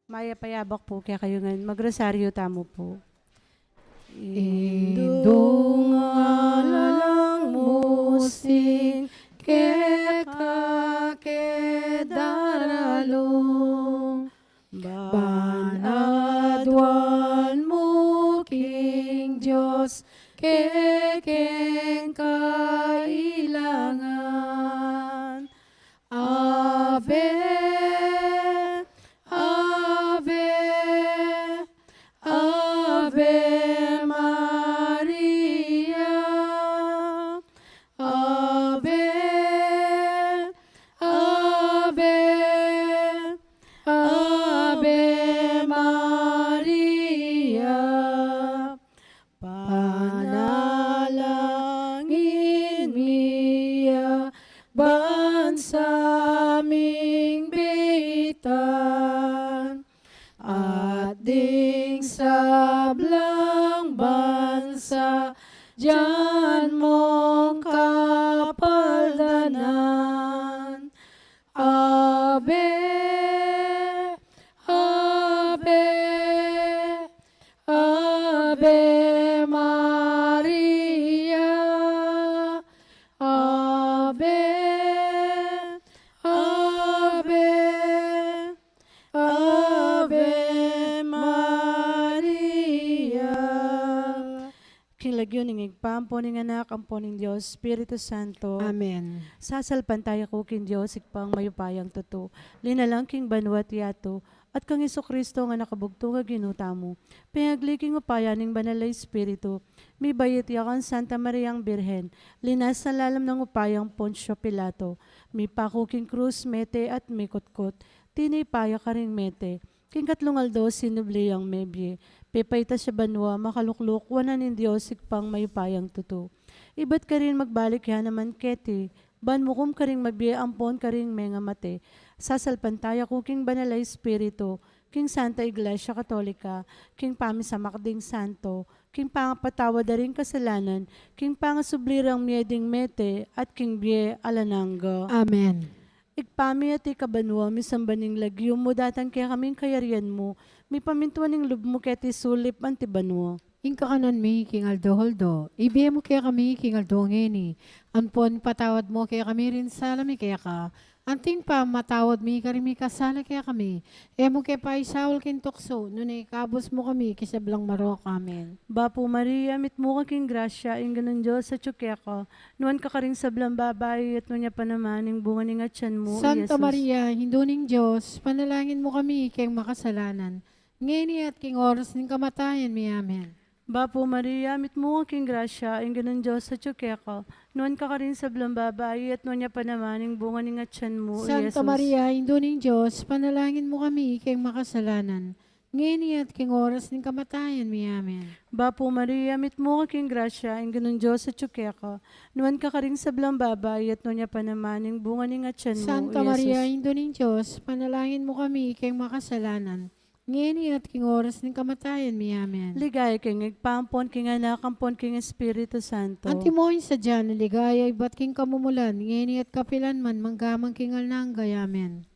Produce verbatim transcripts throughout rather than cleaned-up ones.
Mayap a abak pu kekayu ngan. Magrosaryo tamu pu. Indung alang musing keka ke daralung, ban aduan mu king Dios kekeng kailangan. Ave, Ave, Ave Maria. Ave, Ave, Ave Maria. Panalangin mi ya ban sa ming bitan, at ding sablang bansa dian mung kapaldanan. Ave, Ave, Ave Maria. Ave, Ave, Ave Maria. King lagyu ning Ibpa, ampo ning Anak, ampo ning Dios Espiritu Santo. Amen. Sasalpantaya ku king Dios, Ibpang mayupayang tutu, linalang king banua at yatu, at kang Jesucristo a anak a bugtung a Ginu tamu. Pengagli king upaya ning Banal a Espiritu, mibait ya kang Santa Mariang Birhen, linasa lalam ning upayang Poncio Pilato, mipaku king krus, mete at mikutkut, tinipa ya karing mete, king katlung aldo sinubli yang mebie, pepaitas ya banua, makalukluk wanan ning Dios Ibpang mayupayang tutu. Ibat karin magbalik ya naman keti, ban mukum karing mabie ampon karing mengamate. Sasalpantaya ku king Banal a Espiritu, king Santa Iglesia Katolika, king pamisamak ding santo, king pangapatawad da ring kasalanan, king pangasubli rang mie ding mete, at king bie alang angga. Amen. Ibpa mi atiu ka banua, misamban ing lagyu mu, datang kekami ing kayarian mu, mipamintuan ing lub mu keti sulip anti banua. Ing kakanan mi king aldo-aldo, ibie mu kekami king aldo ngeni, ampon patawad mu kekami ring sala mi keka, anting pamamatawad mi karing mikasala kekami, e mu ke paisaul king tuksu, nune ikabus mu kami king sablang marok. Amen. Bapu Maria, mitmu ka king grasya, ing Ginung Dios atyu keka, nuan ka karing sablang babai, at nuan ya pa naman ing bunga ning atyan mu, i Jesus. Santa Maria, Indu ning Dios, panalangin mu kami keng makasalanan, ngeni at king oras ning kamatayan mi. Amen. Bapu Maria, mitmu ka king grasya, ing Ginung Dios atyu keka, nuan ka karing sablang babai, at nuan ya pa naman ing bunga ning atyan mu, i Jesus. Santa Maria, Indu ning Dios, panalangin mu kami keng makasalanan, ngeni at king oras ning kamatayan mi. Amen. Bapu Maria, mitmu ka king grasya, ing Ginung Dios atyu keka, nuan ka karing sablang babai, at nuan ya pa naman ing bunga ning atyan mu, i Jesus. Santa Maria, Indu ning Dios, panalangin mu kami keng makasalanan, ngeni at king oras ning kamatayan mi. Amen. Ligaya king Ibpa, ampon king Anak, ampon king Espiritu Santo. Antimo ing sadya nang ligaya, ibat king kamumulan, ngeni at kapilan man, mangga man king alang angga. Amen.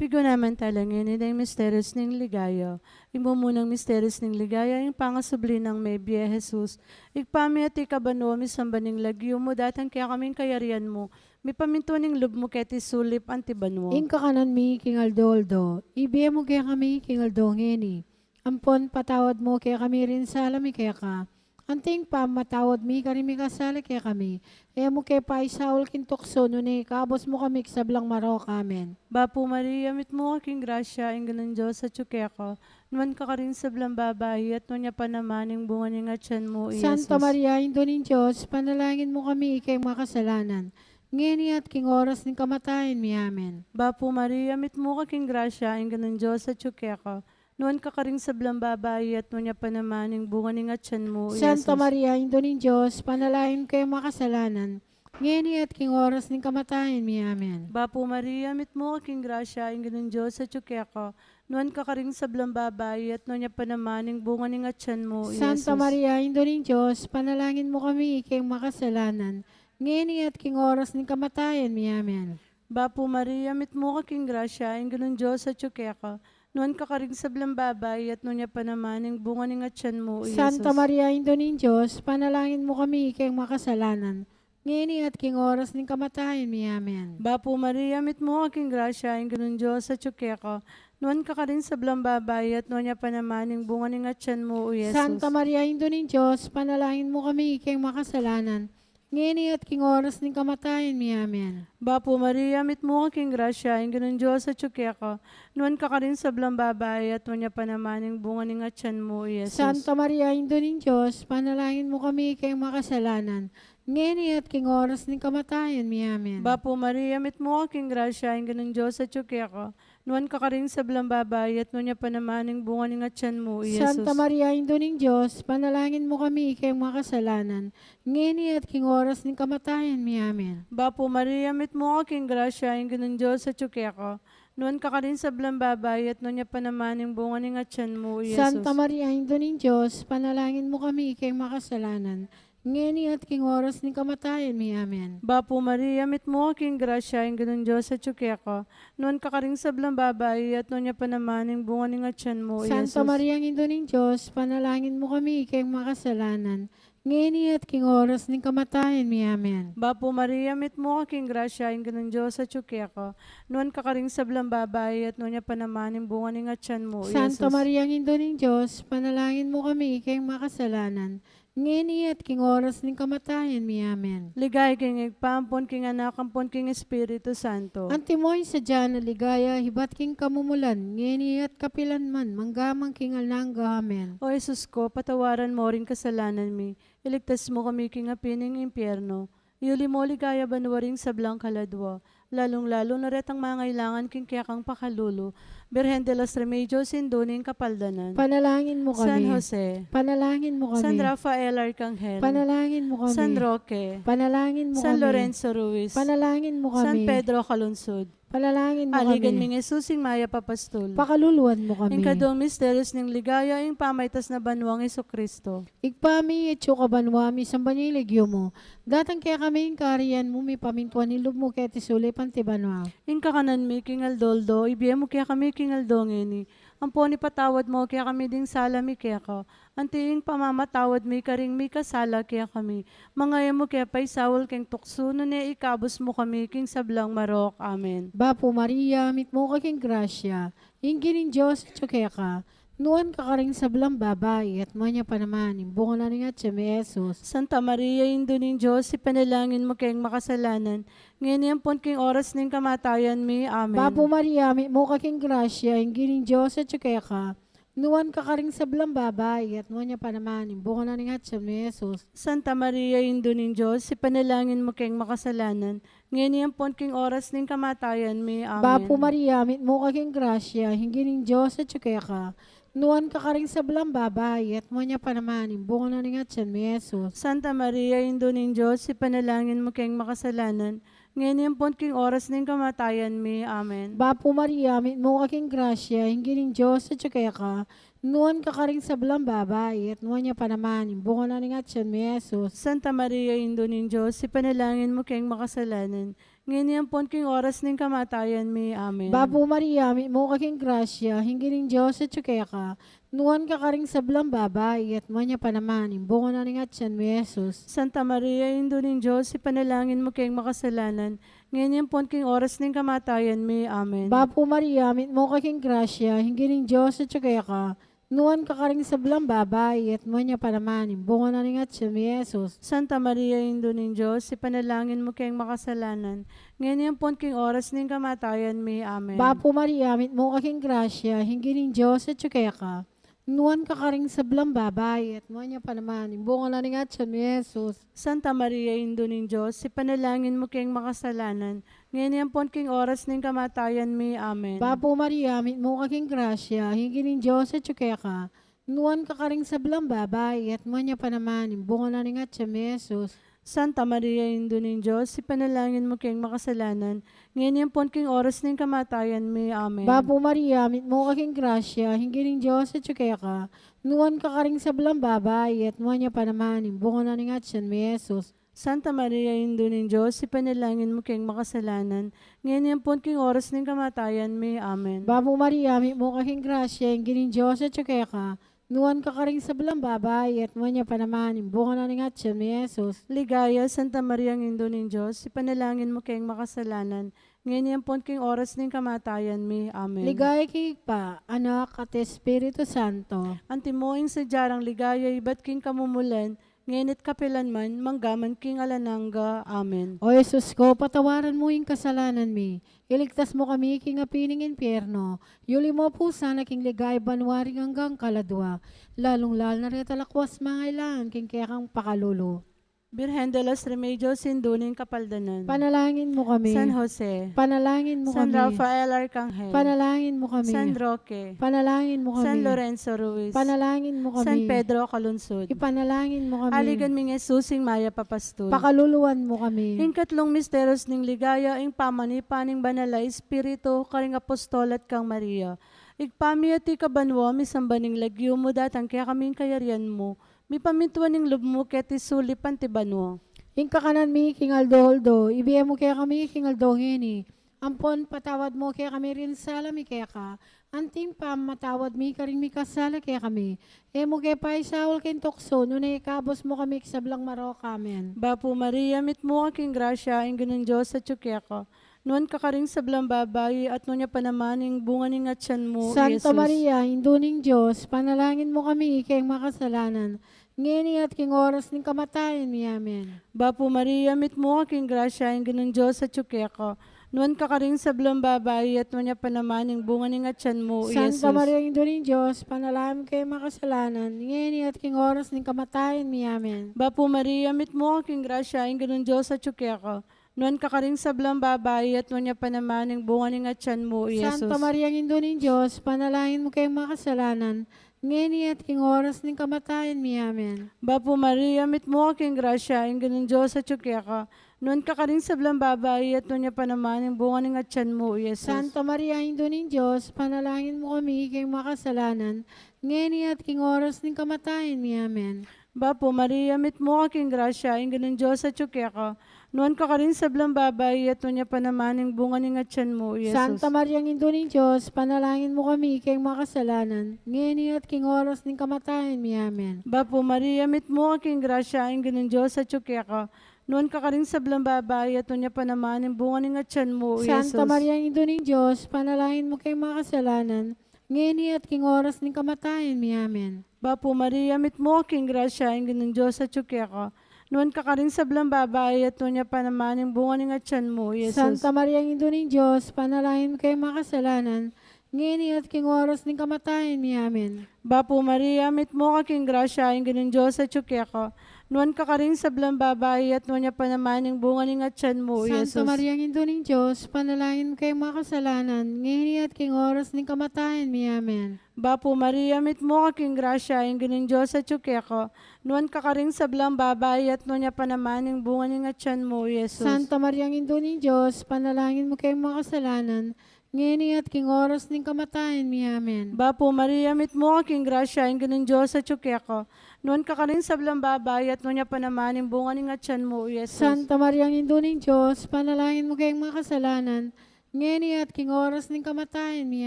Pigunaman tala ngeni ding misterios ning ligaya. Ing mumunang misterios ning ligaya, ing pangasubli nang mebie Jesus. Ibpa mi atiu ka banua, misamban ing lagyu mu, datang kekami ing kayarian mu, mipamintuan ing lub mu keti sulip anti banua. Ing kakanan mi king aldo-aldo, ibie mu kekami king aldo ngeni, ampon patawad mu kekami ring sala mi keka, anting pamamatawad mi karing mikasala kekami, e mu ke paisaul king tuksu, nune ikabus mu kami king sablang marok. Amen. Bapu Maria, mitmu ka king grasya, ing Ginung Dios atyu keka, nuan ka karing sablang babai, at nuan ya pa naman ing bunga ning atyan mu, i Jesus. Santa Maria, Indu ning Dios, panalangin mu kami keng makasalanan, ngeni at king oras ning kamatayan mi. Amen. Bapu Maria, mitmu ka king grasya, ing Ginung Dios atyu keka, nuan ka karing sablang babai, at nuan ya pa naman ing bunga ning atyan mu, i Jesus. Santa Maria, Indu ning Dios, panalangin mu keng makasalanan, ngeni at king oras ning kamatayan mi. Amen. Bapu Maria, mitmu ka king grasya, ing Ginung Dios atyu keka, nuan ka karing sablang babai, at nuan ya pa naman ing bunga ning atyan mu, i Jesus. Santa Maria, Indu ning Dios, panalangin mu kami keng makasalanan, ngeni at king oras ning kamatayan mi. Amen. Bapu Maria, mitmu ka king grasya, ing Ginung Dios atyu keka, Nuan ka karing sablang babai, at nuan ya pa naman ing bunga ning atian mu, i Jesus. Santa Maria, Indu ning Dios, panalangin mu kami king makasalanan, ngeni at king oras ning kamatayan mi. Amen. Bapu Maria, mitmu ka king grasya, ing Ginung Dios atyu keka. Nuan ka karing sablang babai, at nuan ya pa naman ing bunga ning atian mu, i Jesus. Santa Maria, Indu ning Dios, panalangin mu kami king makasalanan, ngeni at king oras ning kamatayan mi. Amen. Bapu Maria, mitmu ka king grasya, ing Ginung Dios atyu keka. Nuan ka karing sablang babai, at nuan ya pa naman ing bunga ning atian mu, i Jesus. Santa Maria, Indu ning Dios, panalangin mu kami king makasalanan, ngeni at king oras ning kamatayan mi. Amen. Bapu Maria, mitmu ka king grasya, ing Ginung Dios atyu keka. Nuan ka karing sablang babai, at nuan ya pa naman ing bunga ning atian mu, i Jesus. Santa Maria, Indu ning Dios, panalangin mu kami king makasalanan, ngeni at king oras ning kamatayan mi. Amen. Bapu Maria, mitmu ka king grasya, ing Ginung Dios atyu keka. Nuan ka karing sablang babai, at nuan ya pa naman ing bunga ning atian mu, i Jesus. Santa Maria, Indu ning Dios, panalangin mu kami king makasalanan, ngeni at king oras ning kamatayan mi. Amen. Bapu Maria, mitmu ka king grasya, ing Ginung Dios atyu keka. Nuan ka karing sablang babai, at nuan ya pa naman ing bunga ning atian mu, i Jesus. Santa Maria, Indu ning Dios, panalangin mu kami king makasalanan, ngeni at king oras ning kamatayan mi. Amen. Bapu Maria, mitmu ka king grasya, ing Ginung Dios atyu keka. Nuan ka karing sablang babai, at nuan ya pa naman ing bunga ning atian mu, i Jesus. Santa Maria, Indu ning Dios, panalangin mu kami king makasalanan, ngeni at king oras ning kamatayan mi. Amen. Ligaya king Ibpa, ampon king Anak, ampon king Espiritu Santo. Antimo ing sadya nang ligaya, ibat king kamumulan, ngeni at kapilan man, mangga man king alang angga. Amen. O Jesus ko, patawaran mo ring kasalanan mi, iligtas mo kami king api ning impyerno, iuli mo king ligaya banua ring sablang kaladua, lalung-lalu na retang mangailangan king kekang pakalulu. Birhen de los Remedios, Indu ning Kapaldanan. Panalangin mu kami. San Jose. Panalangin mu kami. San Rafael Arcangel. Panalangin mu kami. San Roque. Panalangin mu kami. San Lorenzo Ruiz. Panalangin mu kami. San Pedro Calungsod. Panalangin mu kami. Aligan ming Jesus, ing mayap a pastul. Pakaluluan mu kami. Ing kadwang misteryos ning ligaya, ing pamaitas na banuang Jesucristo. Ibpa mi, atyu ka banua, misamban ya ing lagyu mu. Datang kekami ing kayarian mu, mipamintuan ing lub mu keti sulip anti banua. Ing kakanan mi king aldo-aldo, ibie mu kekami king aldo ngeni. Ampon ipatawad mu kekami ding sala mi keka, anti ing pamamatawad mi karing mikasala kekami. Manga e mu ke paisaul king tuksu, nune ikabus mu kami king sablang marok. Amen. Bapu Maria, mitmu ka king grasya, ing Ginung Dios atyu keka. Nuan ka karing sablang babai, at nuan ya pa naman ing bunga na ning atian mu, i Jesus. Santa Maria, Indu ning Dios, ipanalangin mu keng makasalanan, ngeni ampon king oras ning kamatayan mi. Amen. Bapu Maria, mitmu ka king grasya, ing Ginung Dios atyu keka. Nuan ka karing sablang babai, at nuan ya pa naman ing bunga na ning atian mu, i Jesus. Santa Maria, Indu ning Dios, ipanalangin mu keng makasalanan, ngeni ampon king oras ning kamatayan mi. Amen. Bapu Maria, mitmu ka king grasya, ing Ginung Dios atyu keka. Nuan ka karing sablang babai, at nuan ya pa naman ing bunga na ning atian mu, i Jesus. Santa Maria, Indu ning Dios, ipanalangin mu keng makasalanan, ngeni ampon king oras ning kamatayan mi. Amen. Bapu Maria, mitmu ka king grasya, ing Ginung Dios atyu keka. Nuan ka karing sablang babai, at nuan ya pa naman ing bunga na ning atian mu, i Jesus. Santa Maria, Indu ning Dios, ipanalangin mu keng makasalanan, ngeni ampon king oras ning kamatayan mi. Amen. Bapu Maria, mitmu ka king grasya, ing Ginung Dios atyu keka. Nuan ka karing sablang babai, at nuan ya pa naman ing bunga na ning atian mu, i Jesus. Santa Maria, Indu ning Dios, ipanalangin mu keng makasalanan, ngeni ampon king oras ning kamatayan mi. Amen. Bapu Maria, mitmu ka king grasya, ing Ginung Dios atyu keka. Nuan ka karing sablang babai, at nuan ya pa naman ing bunga na ning atian mu, i Jesus. Santa Maria, Indu ning Dios, ipanalangin mu keng makasalanan, ngeni ampon king oras ning kamatayan mi. Amen. Bapu Maria, mitmu ka king grasya, ing Ginung Dios atyu keka. Nuan ka karing sablang babai, at nuan ya pa naman ing bunga na ning atian mu, i Jesus. Santa Maria, Indu ning Dios, ipanalangin mu keng makasalanan, ngeni ampon king oras ning kamatayan mi. Amen. Bapu Maria, mitmu ka king grasya, ing Ginung Dios atyu keka. Nuan ka karing sablang babai, at nuan ya pa naman ing bunga na ning atian mu, i Jesus. Santa Maria, Indu ning Dios, ipanalangin mu keng makasalanan, ngeni ampon king oras ning kamatayan mi. Amen. Bapu Maria, mitmu ka king grasya, ing Ginung Dios atyu keka. Nuan ka karing sablang babai, at nuan ya pa naman ing bunga na ning atian mu, i Jesus. Santa Maria, Indu ning Dios, ipanalangin mu keng makasalanan, ngeni ampon king oras ning kamatayan mi. Amen. Bapu Maria, mitmu ka king grasya, ing Ginung Dios atyu keka, nuan ka karing sablang babai, at nuan ya pa naman ing bunga na ning atyan mu, i Jesus. Ligaya, Santa Maria, Indu ning Dios, ipanalangin mu keng makasalanan, ngeni ampon king oras ning kamatayan mi. Amen. Ligaya king Ibpa, Anak, at Espiritu Santo. Antimo ing sadya rang ligaya ibat king kamumulan, ngeni at kapilan man, mangga man king alang angga. Amen. O Jesus ko, patawaran mu ing kasalanan mi, iligtas mu kami king api ning impyerno, yuli mu pu sana king ligaya banua ring anggang kaladua, lalung-lalu na reta lakwas mangailangan king kekang pakalulu. Birhen de los Remedios, Indu ning Kapaldanan. Panalangin mu kami. San Jose. Panalangin mu kami. San Rafael Arcangel. Panalangin mu kami. San Roque. Panalangin mu kami. San Lorenzo Ruiz. Panalangin mu kami. San Pedro Calungsod. Ipanalangin mu kami. Aligan mi i Jesus, ing Mayap a Pastul. Pakaluluan mu kami. Ing katlung misterios ning ligaya, ing pamanipa ning Banal a Espiritu karing apostol at kang Maria. Ibpa mi atsu ka banua, misamban ing lagyu mu, datang kekami ing kayarian mu, mipamintuan ing lub mu keti sulip anti banua. Ing kakanan mi king aldo-aldo, ibie mu kekami king aldo ngeni. Ampon patawad mu kekami ring sala mi keka, anti ing pamamatawad mi karing mikasala kekami. E mu ke paisaul king tuksu, nune ikabus mu kami king sablang marok. Amen. Bapu Maria, mitmu ka king grasya, ing Ginung Dios atyu keka. Nuan ka karing sablang babai, at nuan ya pa naman ing bunga ning atyan mu, i Jesus. Santa Maria, Indu ning Dios, panalangin mu kami keng makasalanan, ngeni at king oras ning kamatayan mi. Amen. Bapu Maria, mitmu ka king grasya, ing Ginung Dios atyu keka. Nuan ka karing sablang babai, at nuan ya pa naman ing bunga ning atyan mu, i Jesus. Santa Maria, Indu ning Dios, panalangin mu keng makasalanan, ngeni at king oras ning kamatayan mi. Amen. Bapu Maria, mitmu ka king grasya, ing Ginung Dios atyu keka. Nuan ka karing sablang babai, at nuan ya pa naman ing bunga ning atyan mu, i Jesus. Santa Maria, Indu ning Dios, panalangin mu keng makasalanan, ngeni at king oras ning kamatayan mi. Amen. Bapu Maria, mitmu ka king grasya, ing Ginung Dios atyu keka. Nuan ka karing sablang babai, at nuan ya pa naman ing bunga ning atyan mu, i Jesus. Santa Maria, Indu ning Dios, panalangin mu kami keng makasalanan, ngeni at king oras ning kamatayan mi. Amen. Bapu Maria, mitmu ka king grasya, ing Ginung Dios atyu keka. Nuan ka karing sablang babai, at nuan ya pa naman ing bunga ning atyan mu, i Jesus. Santa Maria, Indu ning Dios, panalangin mu kami keng makasalanan, ngeni at king oras ning kamatayan mi. Amen. Bapu Maria, mitmu ka king grasya, ing Ginung Dios atyu keka. Nuan ka karing sablang babai, at nuan ya pa naman ing bunga ning atyan mu, i Jesus. Santa Maria, Indu ning Dios, panalangin mu keng makasalanan, ngeni at king oras ning kamatayan mi. Amen. Bapu Maria, mitmu ka king grasya, ing Ginung Dios atyu keka. Nuan ka karing sablang babai, at nuan ya pa naman ing bunga ning atyan mu, i Jesus. Santa Maria, Indu ning Dios, panalangin mu keng makasalanan, ngeni at king oras ning kamatayan mi. Amen. Bapu Maria, mitmu ka king grasya, ing Ginung Dios atyu keka. Nuan ka karing sablang babai, at nuan ya pa naman ing bunga ning atyan mu, i Jesus. Santa Maria, Indu ning Dios, panalangin mu keng makasalanan, ngeni at king oras ning kamatayan mi. Amen. Bapu Maria, mitmu ka king grasya, ing Ginung Dios atyu keka. Nuan ka karing sablang babai, at nuan ya pa naman ing bunga ning atyan mu, i Jesus. Santa Maria, Indu ning Dios, panalangin mu keng makasalanan, ngeni at king oras ning kamatayan mi. Amen. Bapu Maria, mitmu ka king grasya, ing Ginung Dios atyu keka. Nuan ka karing sablang babai, at nuan ya pa naman ing bunga ning atyan mu, i Jesus. Santa Maria, Indu ning Dios, panalangin mu keng makasalanan, ngeni at king oras ning kamatayan mi.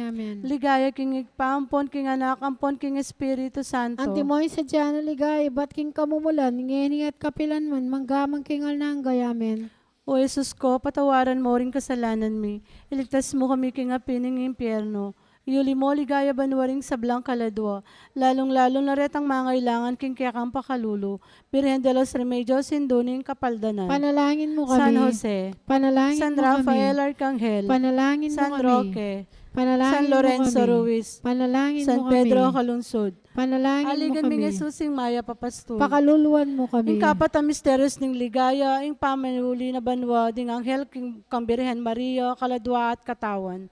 Amen. Ligaya king Ibpa, ampon king Anak, ampon king Espiritu Santo. Antimo ing sadya nang ligaya ibat king kamumulan, ngeni at kapilan man, mangga man king alang angga. Amen. O Jesus ko, patawaran mo ring kasalanan mi, iligtas mo kami king api ning impyerno, yuli mo ligaya banua ring sablang kaladua, lalung-lalu na retang mangailangan king kekang pakalulu. Birhen de los Remedios, Indu ning Kapaldanan. Panalangin mo kami. San Jose. Panalangin mo kami. San Rafael Arcangel. Panalangin mo kami. San Roque. Panalangin mo kami. San Lorenzo Ruiz. Panalangin mo kami. San Pedro Calungsod. Panalangin mo kami. Aligan mi i Jesus, ing Mayap a Pastul. Pakaluluan mo kami. Ing kapat a misterios ning ligaya, ing pamanuli na banua ding anghel king, kang Birhen Maria, kaladua at katawan.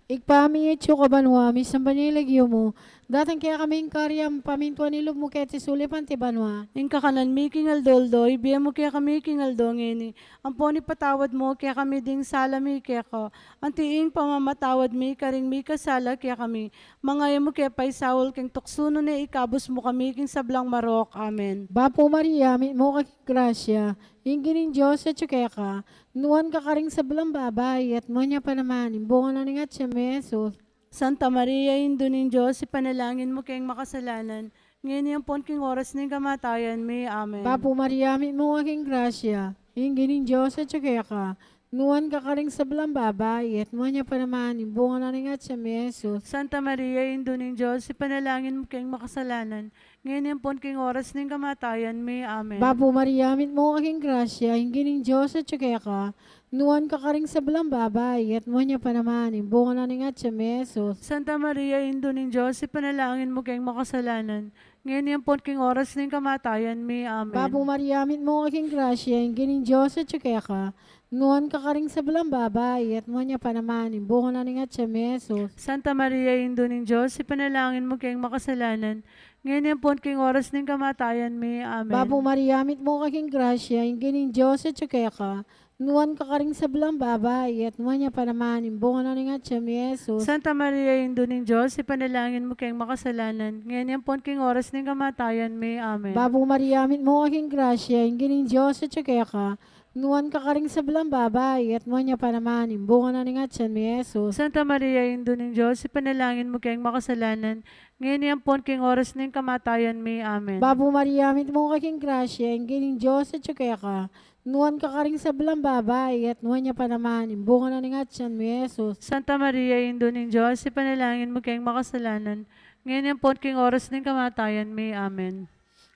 Ibpa mi, atsu ka banua, misamban ya ing lagyu mu, datang kekami ing kayarian mu, pamintuan ing lub mu keti sulip anti banua. Ing kakanan mi king aldo-aldo, ibie mu kekami king aldo ngeni, ampon ipatawad mu kekami ding sala mi keka, anti ing pamamatawad mi karing mikasala kekami, manga e mu ke paisaul king tuksu, nune ikabus mu kami king sablang marok. Amen. Bapu Maria, mitmu ka king grasya, Ing Ginung Dios atyu keka, nuan ka karing sablang babai, at nuan ya pa naman ing bunga na ning atyan mu, i Jesus. Santa Maria, Indu ning Dios, ipanalangin mu keng makasalanan, ngeni ampon king oras ning kamatayan mi. Amen. Bapu Maria, mitmu ka king grasya, ing Ginung Dios atyu keka, nuan ka karing sablang babai, at nuan ya pa naman ing bunga na ning atyan mu, i Jesus. Santa Maria, Indu ning Dios, ipanalangin mu keng makasalanan, ngeni ampon king oras ning kamatayan mi. Amen. Bapu Maria, mitmu ka king grasya, ing Ginung Dios atyu keka, nuan ka karing sablang babai, at nuan ya pa naman ing bunga na ning atyan mu, i Jesus. Santa Maria, Indu ning Dios, ipanalangin mu keng makasalanan, ngeni ampon king oras ning kamatayan mi. Amen. Bapu Maria, mitmu ka king grasya, ing Ginung Dios atyu keka, nuan ka karing sablang babai, at nuan ya pa naman ing bunga na ning atyan mu, i Jesus. Santa Maria, Indu ning Dios, ipanalangin mu keng makasalanan, ngeni ampon king oras ning kamatayan mi. Amen. Bapu Maria, mitmu ka king grasya, ing Ginung Dios atyu keka, nuan ka karing sablang babai, at nuan ya pa naman ing bunga na ning atyan mu, i Jesus. Santa Maria, Indu ning Dios, ipanalangin mu keng makasalanan, ngeni ampon king oras ning kamatayan mi. Amen. Bapu Maria, mitmu ka king grasya, ing Ginung Dios atyu keka, nuan ka karing sablang babai, at nuan ya pa naman ing bunga na ning atyan mu, i Jesus. Santa Maria, Indu ning Dios, ipanalangin mu keng makasalanan, ngeni ampon king oras ning kamatayan mi. Amen. Bapu Maria, mitmu ka king grasya, ing Ginung Dios atyu keka, nuan ka karing sablang babai, at nuan ya pa naman ing bunga na ning atyan mu, i Jesus. Santa Maria, Indu ning Dios, ipanalangin mu keng makasalanan, ngeni ampon king oras ning kamatayan mi. Amen.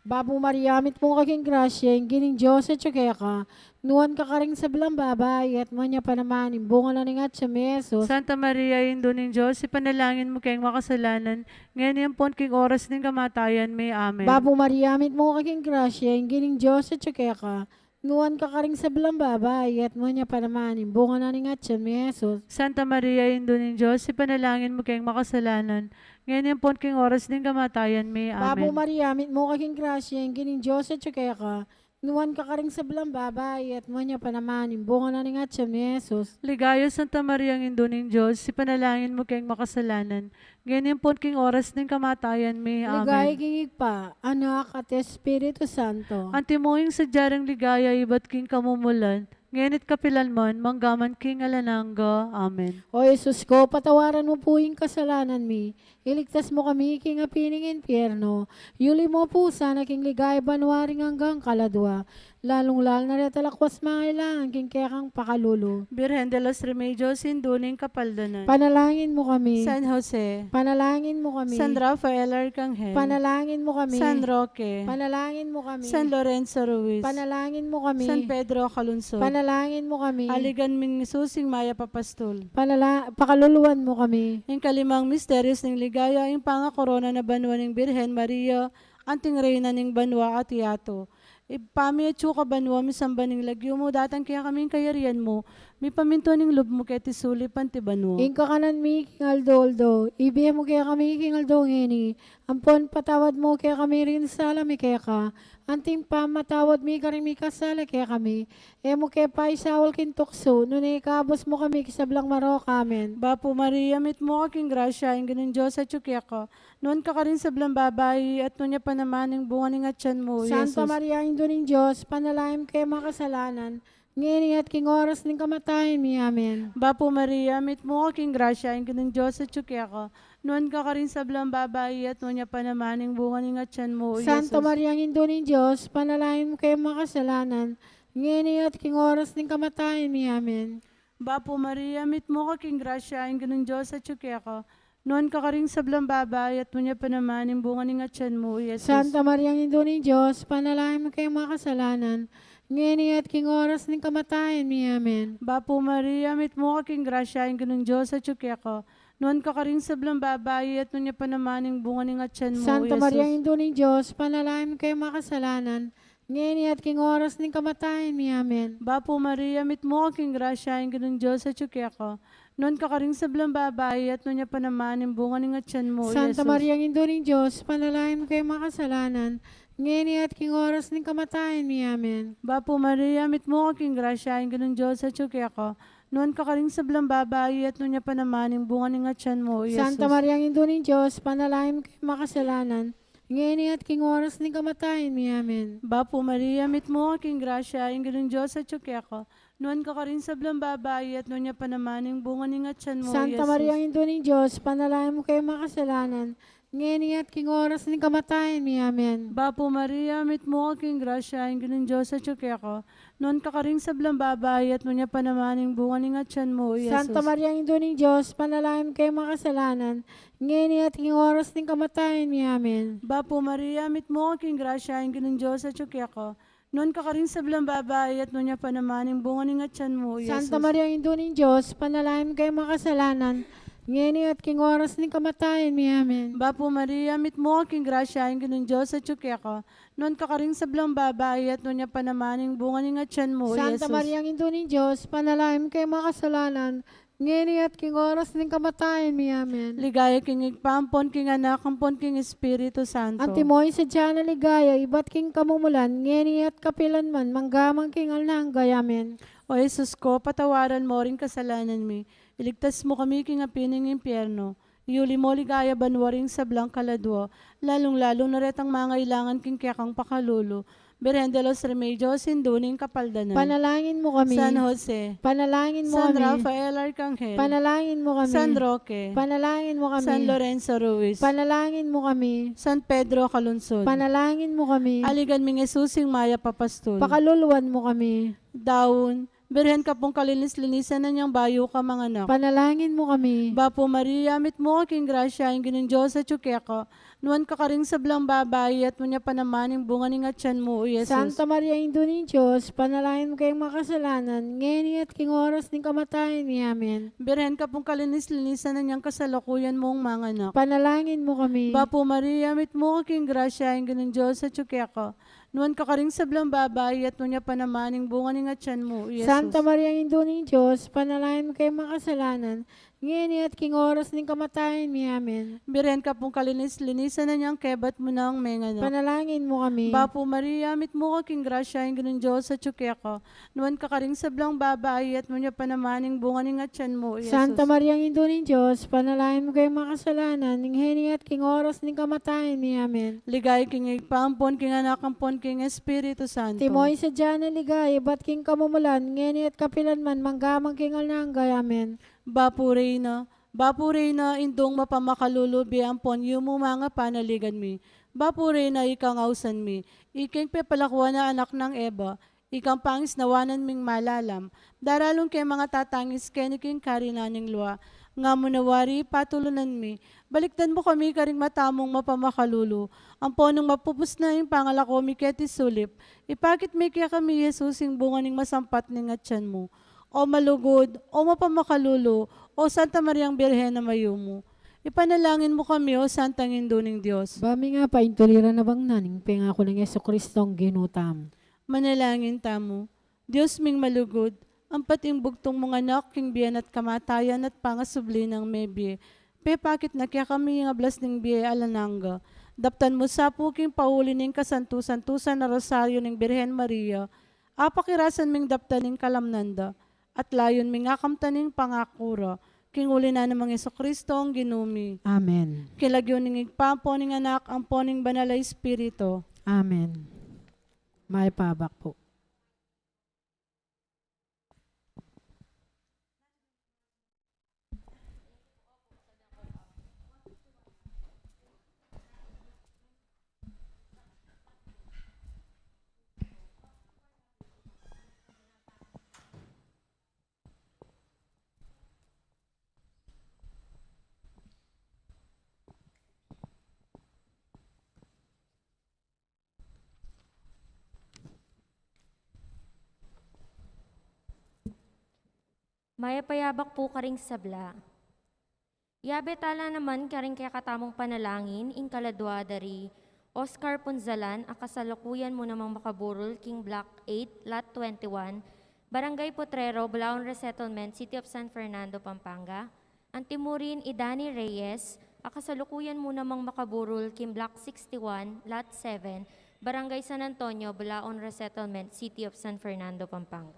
Bapu Maria, mitmu ka king grasya, ing Ginung Dios atyu keka, nuan ka karing sablang babai, at nuan ya pa naman ing bunga na ning atyan mu, i Jesus. Santa Maria, Indu ning Dios, ipanalangin mu keng makasalanan, ngeni ampon king oras ning kamatayan mi. Amen. Bapu Maria, mitmu ka king grasya, ing Ginung Dios atyu keka, nuan ka karing sablang babai, at nuan ya pa naman ing bunga na ning atyan mu, i Jesus. Santa Maria, Indu ning Dios, ipanalangin mu keng makasalanan, ngeni ampon king oras ning kamatayan mi. Amen. Bapu Maria, mitmu ka king grasya, ing Ginung Dios atyu keka, nuan ka karing sablang babai, at nuan ya pa naman ing bunga na ning atyan mu, i Jesus. Ligaya, Santa Maria, Indu ning Dios, ipanalangin mu keng makasalanan, ngeni ampon king oras ning kamatayan mi. Amen. Ligaya king Ibpa, Anak, at Espiritu Santo. Antimo ing sadya rang ligaya ibat king kamumulan, ngeni at kapilan man, mangga man king alang angga. Amen. O Jesus ko, patawaran mu pu ing kasalanan mi, iligtas mu kami king api ning impyerno, yuli mu pu sana king ligaya banua ring anggang kaladua, lalung-lalu na reta lakwas mangailangan king kekang pakalulu. Birhen de los Remedios, Indu ning Kapaldanan. Panalangin mu kami. San Jose. Panalangin mu kami. San Rafael Arcangel. Panalangin mu kami. San Roque. Panalangin mu kami. San Lorenzo Ruiz. Panalangin mu kami. San Pedro Calungsod. Panalangin mu kami. Aligan ming Jesus, ing mayap a pastul. Panala-, pakaluluan mu kami. Ing kalimang misterios ning ligaya, ing pangakorona na banua ning Birhen Maria, anting Reyna ning banua at yatu. Ibpa mi, atsu ka banua, misamban ing lagyu mu, datang kekami ing kayarian mu, mipamintuan ing lub mu keti sulip anti banua. Ing kakanan mi king aldo-aldo, ibie mu kekami king aldo ngeni, ampon patawad mu kekami ring sala mi keka, anting pamamatawad mi karing mikasala kekami. E mu ke paisaul king tuksu, nune ikabus mu kami king sablang marok. Amen. Bapu Maria, mitmu ka king grasya, ing Ginung Dios atyu keka, nuan ka karing sablang babai, at nuan ya pa naman ing bunga ning atyan mu, Santa Jesus. Maria, Indu ning Dios, panalangin mu keng makasalanan, ngeni at king oras ning kamatayan mi. Amen. Bapu Maria, mitmu ka king grasya, ing Ginung Dios atyu keka, nuan ka karing sablang babai, at nuan ya pa naman ing bunga ning atyan mu, Santa Jesus. Maria, Indu ning Dios, panalangin mu keng makasalanan, ngeni at king oras ning kamatayan mi. Amen. Bapu Maria, mitmu ka king grasya, ing Ginung Dios atyu keka, nuan ka karing sablang babai, at nuan ya pa naman ing bunga ning atyan mu, Jesus. Santa Maria, Indu ning Dios, panalangin mu keng makasalanan, ngeni at king oras ning kamatayan mi. Amen. Bapu Maria, mitmu ka king grasya, ing Ginung Dios atyu keka, nuan ka karing sablang babai, at nuan ya pa naman ing bunga ning atyan mu, Santa Maria, Jesus. Indu ning Dios, panalangin mu keng makasalanan, ngeni at king oras ning kamatayan mi. Amen. Bapu Maria, mitmu ka king grasya, ing Ginung Dios atyu keka, nuan ka karing sablang babai, at nuan ya pa naman ing bunga ning atyan mu, Santa Jesus. Maria, Indu ning Dios, panalangin mu keng makasalanan, ngeni at king oras ning kamatayan mi. Amen. Bapu Maria, mitmu ka king grasya, ing Ginung Dios atyu keka, nuan ka karing sablang babai, at nuan ya pa naman ing bunga ning atyan mu, Santa Jesus. Maria, Indu ning Dios, panalangin mu keng makasalanan, ngeni at king oras ning kamatayan mi. Amen. Bapu Maria, mitmu ka king grasya, ing Ginung Dios atyu keka. Nuan ka karing sablang babai, at nuan ya pa naman ing bunga ning atyan mu, Santa Jesus. Maria, Indu ning Dios, panalangin mu keng makasalanan, ngeni at king oras ning kamatayan mi. Amen. Bapu Maria, mitmu ka king grasya, ing Ginung Dios atyu keka. Nuan ka karing sablang babai, at nuan ya pa naman ing bunga ning atyan mu, Jesus. Santa Maria, Indu ning Dios, panalangin mu keng makasalanan, ngeni at king oras ning kamatayan mi. Amen. Bapu Maria, mitmu ka king grasya, ing Ginung Dios atyu keka. Nuan ka karing sablang babai, at nuan ya pa naman ing bunga ning atyan mu, Jesus. Santa Maria, Indu ning Dios, panalangin mu keng makasalanan, ngeni at king oras ning kamatayan mi. Amen. Bapu Maria, mitmu ka king grasya, ing Ginung Dios atyu keka. Nuan ka karing sablang babai, at nuan ya pa naman ing bunga ning atyan mu, Santa Jesus. Maria, Indu ning Dios, panalangin mu keng makasalanan, ngeni at king oras ning kamatayan mi. Amen. Ligaya king Ibpa, ampon king Anak, ampon king Espiritu Santo. Antimo ing sadya nang ligaya, ibat king kamumulan, ngeni at kapilan man, mangga man king alang angga. Amen. O Jesus ko, patawaran mu ring kasalanan mi, iligtas mu kami king api ning impyerno, iuli mu king ligaya banua ring sablang kaladua, lalung-lalu na retang mangailangan king kekang pakalulu. Birhen de los Remedios, Indu ning Kapaldanan. Panalangin mu kami. San Jose. Panalangin mu kami. San Rafael Arcangel. Panalangin mu kami. San Roque. Panalangin mu kami. San Lorenzo Ruiz. Panalangin mu kami. San Pedro Calungsod. Panalangin mu kami. Aligan ming Jesus ing mayap a pastul. Pakaluluan mu kami. Daun, Birhen ka pung kalinis-linisan na niang bayu ka manganak. Panalangin mu kami. Bapu Maria, mitmu ka king grasya, ing Ginung Dios atyu keka. Nuan ka karing sablang babai, at nuan ya pa naman ing bunga ning atyan mu, o Jesus. Santa Maria, Indu ning Dios, panalangin mu keng makasalanan, ngeni at king oras ning kamatayan mi. Amen. Birhen ka pung kalinis-linisan na niang kasalukuyan mung manganak. Panalangin mu kami. Bapu Maria, mitmu ka king grasya, ing Ginung Dios atyu keka. Nuan ka karing sablang babai, at nuan ya pa naman ing bunga ning atyan mu, Jesus. Santa Maria, Indu ning Dios, panalangin mu keng makasalanan, ngeni at king oras ning kamatayan mi. Amen. Birhen ka pung kalinis-linisan na niang kebat mu nang menganak. Panalangin mu kami. Bapu Maria, mitmu ka king grasya, ing Ginung Dios atyu keka. Nuan ka karing sablang babai, at nuan ya pa naman ing bunga ning atyan mu, Jesus. Santa Maria, Indu ning Dios, panalangin mu keng makasalanan, ngeni at king oras ning kamatayan mi. Amen. Ligaya king Ibpa, ampon king Anak, ampon king Espiritu Santo. Antimo ing sadya nang ligaya, ibat king kamumulan, ngeni at kapilan man, mangga man king alang angga. Amen. Bapu Reyna, Bapu Reyna, Indung mapamakalulu, bie ampon yumu, manga panaligan mi. Bapu Reyna, ikang ausan mi, ikeng pepalakuan a anak nang Eva, ikang pangisnawanan ming malalam, daralung keng mangatatangis keni king karinan ning lua. Nga mu na wari, patulunan mi, balikdan mu kami karing mata mung mapamakalulu, ampon nung mapupus na ing pangalako mi keti sulip, ipakit mu kekami i Jesus, ing bunga ning masampat ning atyan mu. O malugud, o mapamakalulu, o Santa Mariang Birhen a mayumu, ipanalangin mu kami, o Santang Indu ning Dios. Ba mi nga paintuliran a bangnan ing pengaku nang Jesucristong Ginu tamu. Manalangin tamu. Dios ming malugud, ampat ing bugtung mung Anak, king bie na at kamatayan at pangasubli nang mebie, pepakit na kekami ing ablas ning bie alang angga. Daptan mu sa pu king pauli ning kasantu-santusan a Rosario ning Birhen Maria, apakirasan ming daptan ing kalamnan da, at layun ming akamtan ing pangaku ra, king uli na nang Jesucristong Ginu mi. Amen. King lagyu ning Ibpa, ampon ning Anak, ampon ning Banal a Espiritu. Amen. Mayap a abak pu. Mayap a abak pu karing sabla. Yabe tala naman karing kekatamung panalangin ing kaladua dari Oscar Punzalan a kasalukuyan mu namang makaburul king Block eight, Lot twenty-one, Barangay Potrero, Balaon Resettlement, City of San Fernando, Pampanga. Antimurin i Danny Reyes a kasalukuyan mu namang makaburul king Block sixty-one, Lot seven, Barangay San Antonio, Balaon Resettlement, City of San Fernando, Pampanga.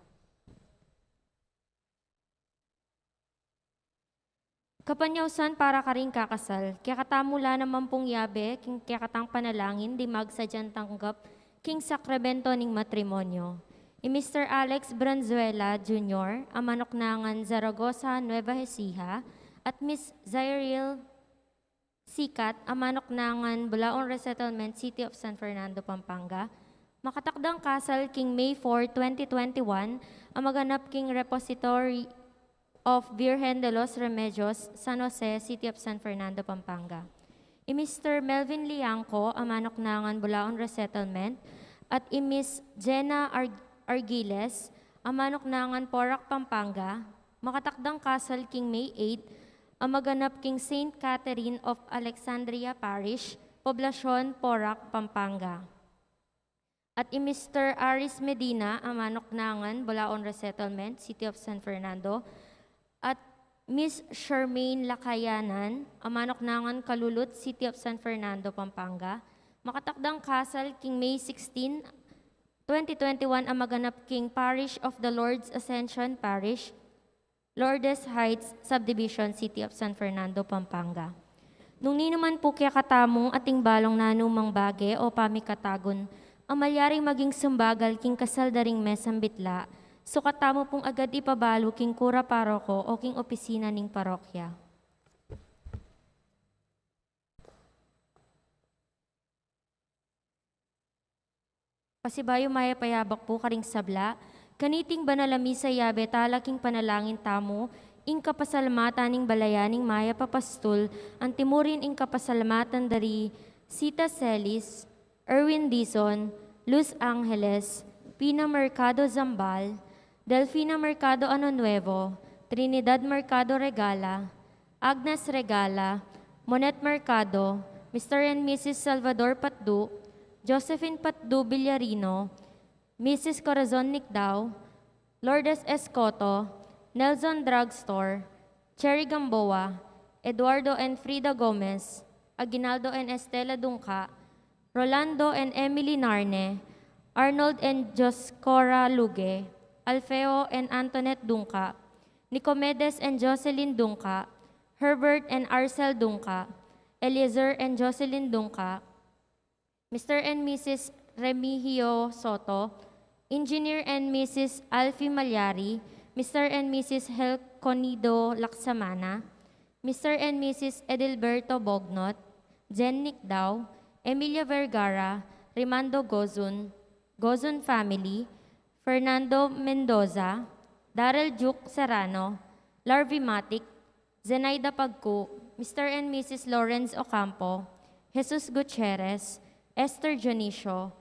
Kapanyausan para karing kakasal, kekatamu la naman pung yabe king kekatang panalangin ding magsadyang tanggap king sakramento ning matrimonyo. I Mister Alex Branzuela Junior, a manuknangan Zaragoza, Nueva Ecija, at Miss Zairil Sikat, a manuknangan Bulaon Resettlement, City of San Fernando, Pampanga, makatakdang kasal king May four, twenty twenty-one, a maganap king Repository of Virgen de los Remedios, San Jose, City of San Fernando, Pampanga. I Mister Melvin Liangco, a manuknangan Bulaon Resettlement, at i Miss Jenna Ar-, Argiles, a manuknangan Porac, Pampanga, makatakdang kasal king May eight, a maganap king Saint Catherine of Alexandria Parish, Poblacion, Porac, Pampanga. At i Mister Aris Medina, a manuknangan Bulaon Resettlement, City of San Fernando, at Miss Charmaine Lacayanan, a manuknangan Calulut, City of San Fernando, Pampanga, makatakdang kasal king May sixteen, twenty twenty-one, a maganap king Parish of the Lord's Ascension Parish, Lourdes Heights Subdivision, City of San Fernando, Pampanga. Nung ninu man pu kekatamung ating balung nanumang bage o pamikatagun a malyaring maging sumbagal king kasal da ring mesang bitla, sukat tamu pung agad ipabalu king kura paroko o king opisina ning parokya. Pasibayu mayap a yabak pu karing sabla, kaniting banal a misa yabe tala king panalangin tamu ing kapasalamatan ning balayan ning mayap a pastul, antimurin ing kapasalamatan da ri Sita Celis, Erwin Dizon, Luz Angeles, Pina Mercado Zambal, Delfina Mercado Ano Nuevo, Trinidad Mercado Regala, Agnes Regala, Monet Mercado, Mister and Missus Salvador Patdu, Josephine Patdu Villarino, Missus Corazon Nicdao, Lourdes Escoto, Nelson Drugstore, Cherry Gamboa, Eduardo and Frida Gomez, Aguinaldo and Estela Dungca, Rolando and Emily Narne, Arnold and Joscora Luge, Alfeo and Antoinette Dungca, Nicomedes and Jocelyn Dungca, Herbert and Arcel Dungca, Eliezer and Jocelyn Dungca, Mister and Missus Remigio Soto, Engineer and Missus Alfie Malyari, Mister and Missus Helconido Laksamana, Mister and Missus Edilberto Bognot, Jen Nicdao, Emilia Vergara, Rimando Gozun, Gozun family, Fernando Mendoza, Daryl Duke Serrano, Larvi Matic, Zenaida Pagcu, Mister and Missus Lawrence Ocampo, Jesus Gutierrez, Esther Dionisio,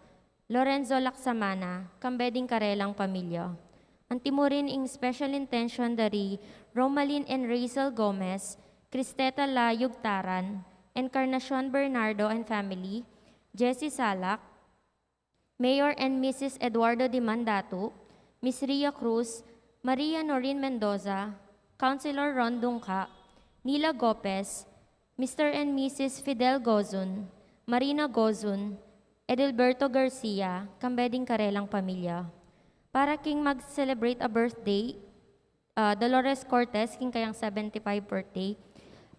Lorenzo Laksamana, kambe ding karelang pamilya. Antimurin ing special intention da ri Romalyn and Rachel Gomez, Cristeta Layug Taran, Encarnacion Bernardo and family, Jessie Salak, Mayor and Missus Eduardo Dimandatu, Miss Ria Cruz, Maria Noreen Mendoza, Councilor Ron Dungca, Nila Gopez, Mister and Missus Fidel Gozun, Marina Gozun, Edilberto Garcia, kambe ding karelang pamilya. Para king mag-celebrate a birthday, ah, Dolores Cortez, king kayang seventy-five birthday,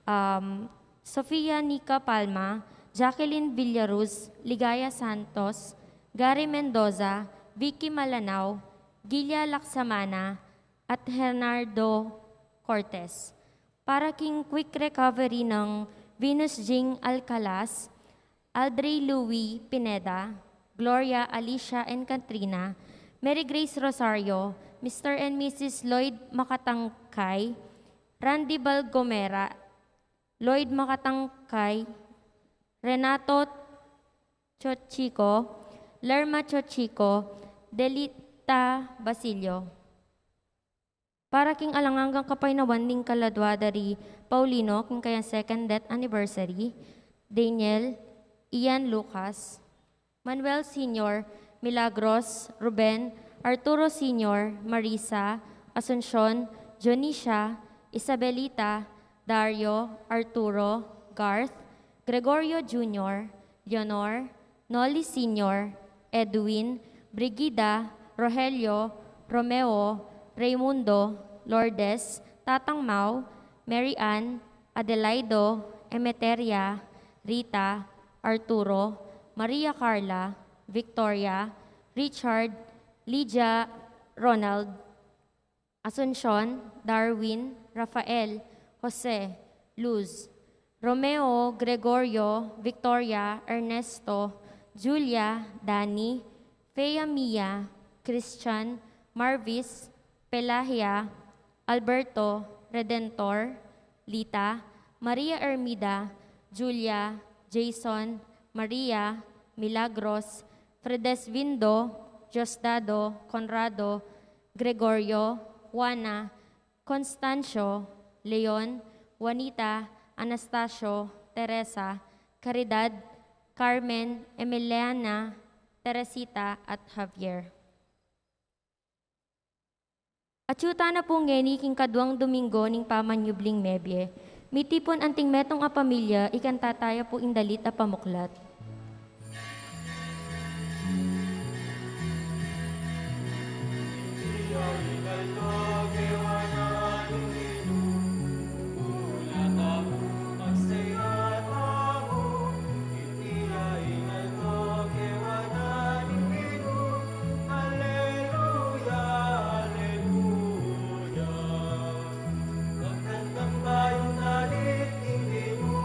um, Sofia Nica Palma, Jacqueline Villaruz, Ligaya Santos, Gary Mendoza, Vicky Malanao, Gilia Laksamana, at Hernardo Cortez. Para king quick recovery ng Venus Jing Alcalas, Aldrey Louis Pineda, Gloria, Alicia, and Katrina, Mary Grace Rosario, Mister and Missus Lloyd Makatangkay, Randy Balgomera, Lloyd Makatangkay, Renato Chochico, Lerma Chochico, Delita Basilio. Para king alang anggang kapaynawan ning kaladwa da ri Paulino, king kayang second death anniversary, Daniel, Ian Lucas, Manuel Senior, Milagros, Ruben, Arturo Senior, Marisa, Asuncion, Dionisia, Isabelita, Dario, Arturo, Garth, Gregorio Junior, Leonor, Noli Senior, Edwin, Brigida, Rogelio, Romeo, Raymundo, Lourdes, Tatang Mau, Mary Ann, Adelaido, Emeteria, Rita, Arturo, Maria Carla, Victoria, Richard, Lydia, Ronald, Asuncion, Darwin, Rafael, Jose, Luz, Romeo, Gregorio, Victoria, Ernesto, Julia, Dani, Fea, Mia, Christian, Marvis, Pelagia, Alberto, Redentor, Lita, Maria Ermida, Julia, Jason, Maria, Milagros, Fredesvindo, Diosdado, Conrado, Gregorio, Juana, Constancio, Leon, Juanita, Anastasio, Teresa, Caridad, Carmen, Emiliana, Teresita, at Javier. Atyu tana pu ngeni king kaduang Domingo ning pamanyubling mebie. Mitipun anting metung a pamilya, ikanta taya pu ing dalit a pamuklat. Aleluya, aleluya. Magandang bayung dalit king Ginu.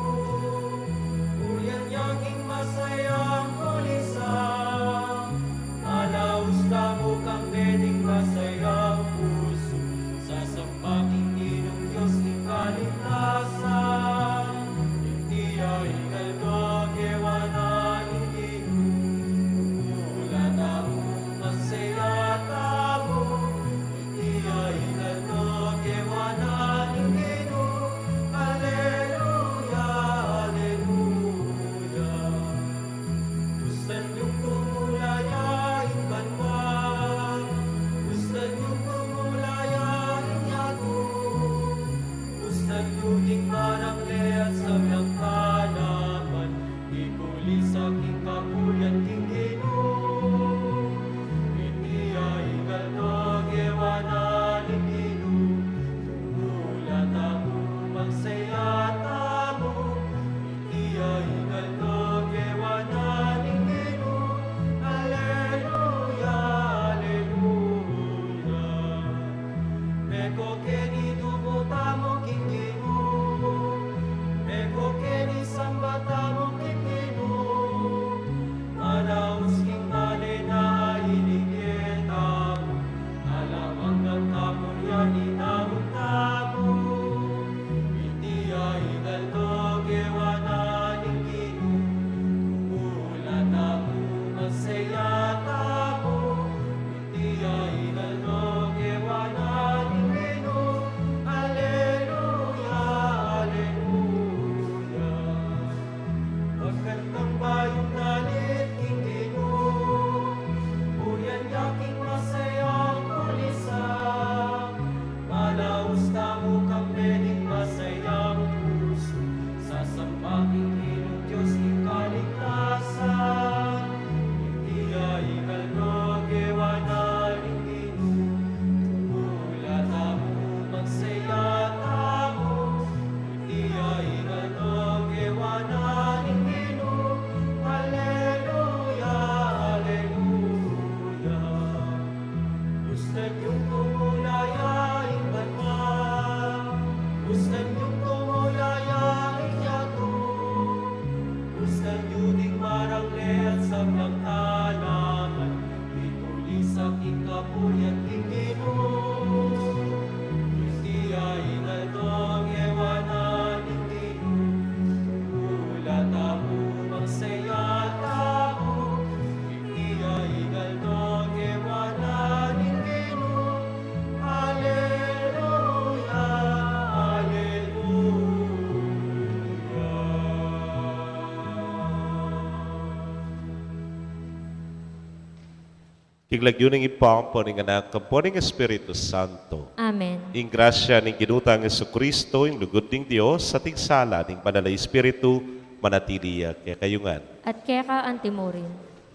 Purian ya king masayang kulisan. Malaus tamu kang metung masayang pusu. Sasamban king Ginung Dios ning kaligtasan. Iti ya ing aldo kewanan ning Ginu. Tumula tamu, magsaya tamu. Iti ya ing aldo kewanan ning Ginu. Aleluya, aleluya. Gustan yung tumula ya ing banua. Gustan yung tumula ya ing yatu. Gustan yung king marang leat sa miyang tanaman. Ikuli sa king kapulian king Ginu. Iti ya ing aldo kewanan ning Ginu. Tumula tamu, magsaya tamu. Iti ya ing aldo kewanan ning Ginu. Aleluya, aleluya. Meko keni dumu tamu king Ginu. Meko keni samba tamu king Ginu. Maraus king male na iliket tamu. Alang anggang kapulian itamu tamu. Iti ya ing aldo kewanan ning Ginu. Tumula tamu, magsaya tamu. Iti ya ing aldo kewanan ning Ginu. Aleluya, aleluya. Magandang bayung dalit king Ginu. Purian ya king masayang kulisan. Malaus tamu kang metung masayang pusu. Sasamban king Ginung Dios ning kaligtasan. Iti ya ing aldo kewanan ning Ginu. Tumula tamu, magsaya tamu. Iti ya ing aldo kewanan ning Ginu. Aleluya, aleluya. Gustan yung tumula ya ing banua. Gustan yung tumula ya ing yatu. Gustan yung ding marang leat sa miyang tanaman. Ikuli sa king kapulian king Ginu. Iti ya ing aldo kewanan ning Ginu. Tumula tamu, magsaya tamu. Iti ya ing aldo kewanan ning Ginu. Aleluya, aleluya. King lagyu ning Ibpa, ampo ning Anak, ampo ning Espiritu Santo. Amen. Ing grasya ning Ginu tang Jesucristo, ing lugud ning Dios, at ing sala ning Banal a Espiritu, manatili ya kekayu ngan. At keka antimurin.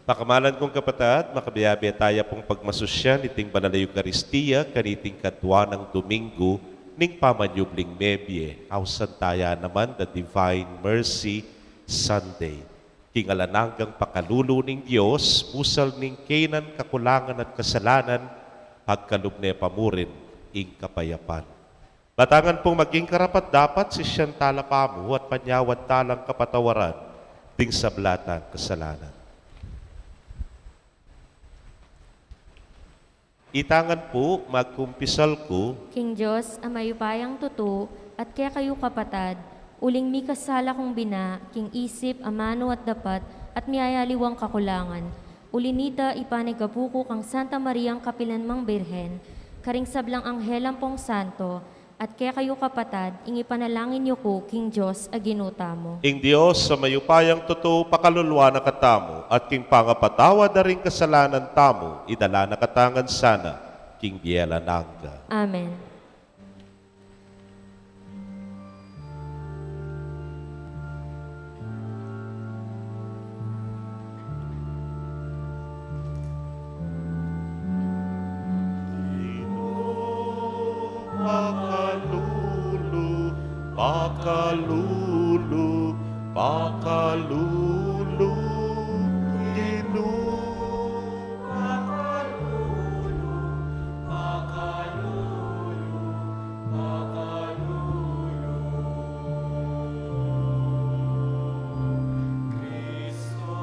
Pakamalan kung kapatad, makabiabe taya pung pagmasusyan iting Banal a Eukaristia kaniting kaduang Domingo Ning pamanyubling mebie, ausan taya naman the Divine Mercy Sunday. King alang anggang pakalulu ning Dios, musal ning kenan kakulangan at kasalanan, pagkalub ne pa murin ing kapayapan. Batangan pung maging karapat-dapat, sisian tala pamu at panyawad talang kapatawaran ding sabla tang kasalanan. Itangan pu, magkumpisal ku. King Dios, a mayupayang tutu, at kekayu kapatad, uling mikasala kung bina, king isip, amanu at dapat, at miyayaliwang kakulangan. Uli nita, ipanigapu ku kang Santa Mariang kapilanmang Birhen, karing sablang anghel ampong santo, at kekayu kapatad, ing ipanalangin yu ku king Dios a Ginu tamu. Ing Dios a mayupayang tutu pakaluluan na katamu, at king pangapatawad da ring kasalanan tamu, idala na katamu ngan sana king bie alang angga. Amen. Pakalulu, pakalulu, pakalulu, Ginu. Pakalulu, pakalulu, pakalulu, Kristo.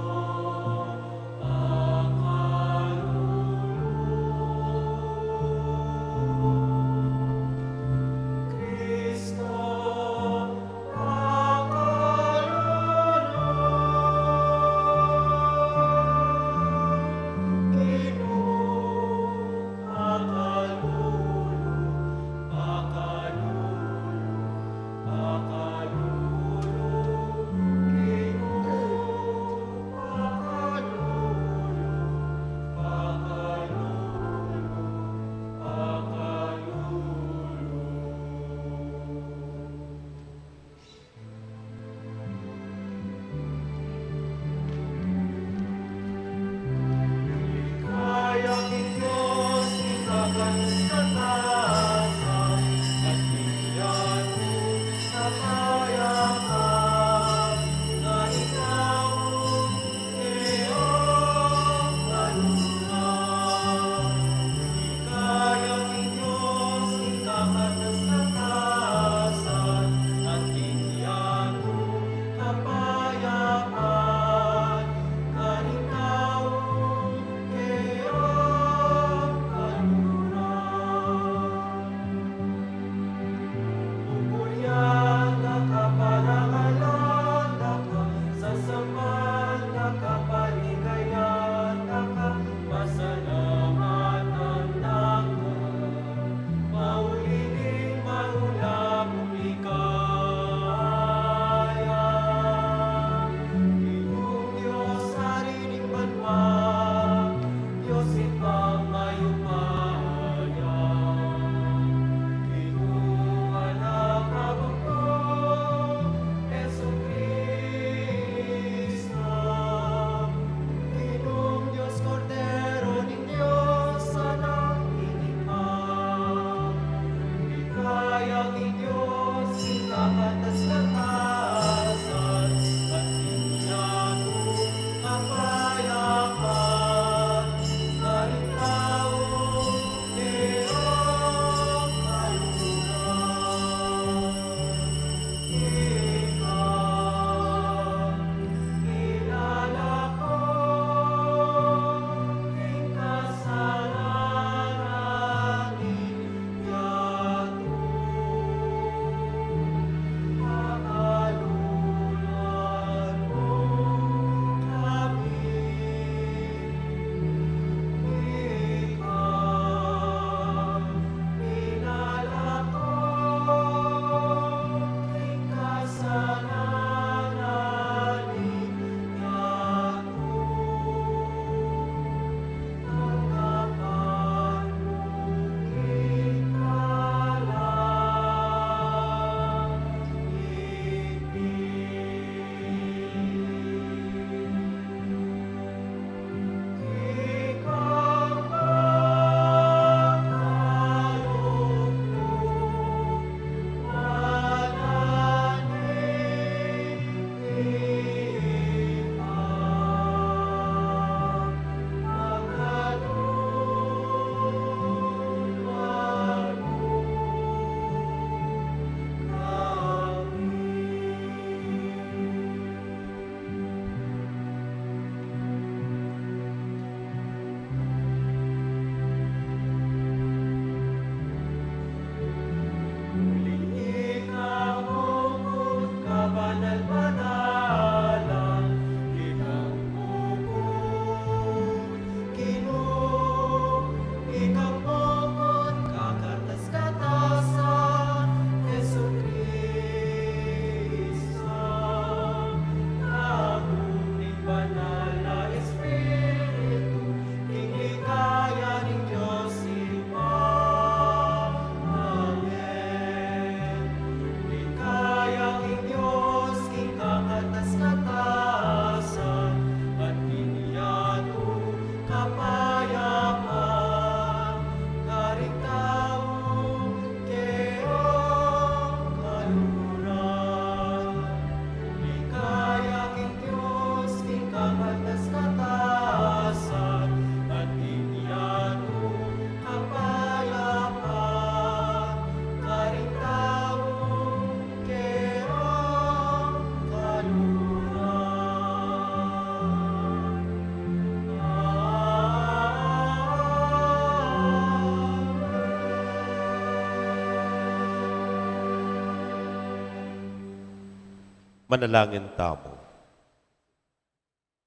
Manalangin tamu.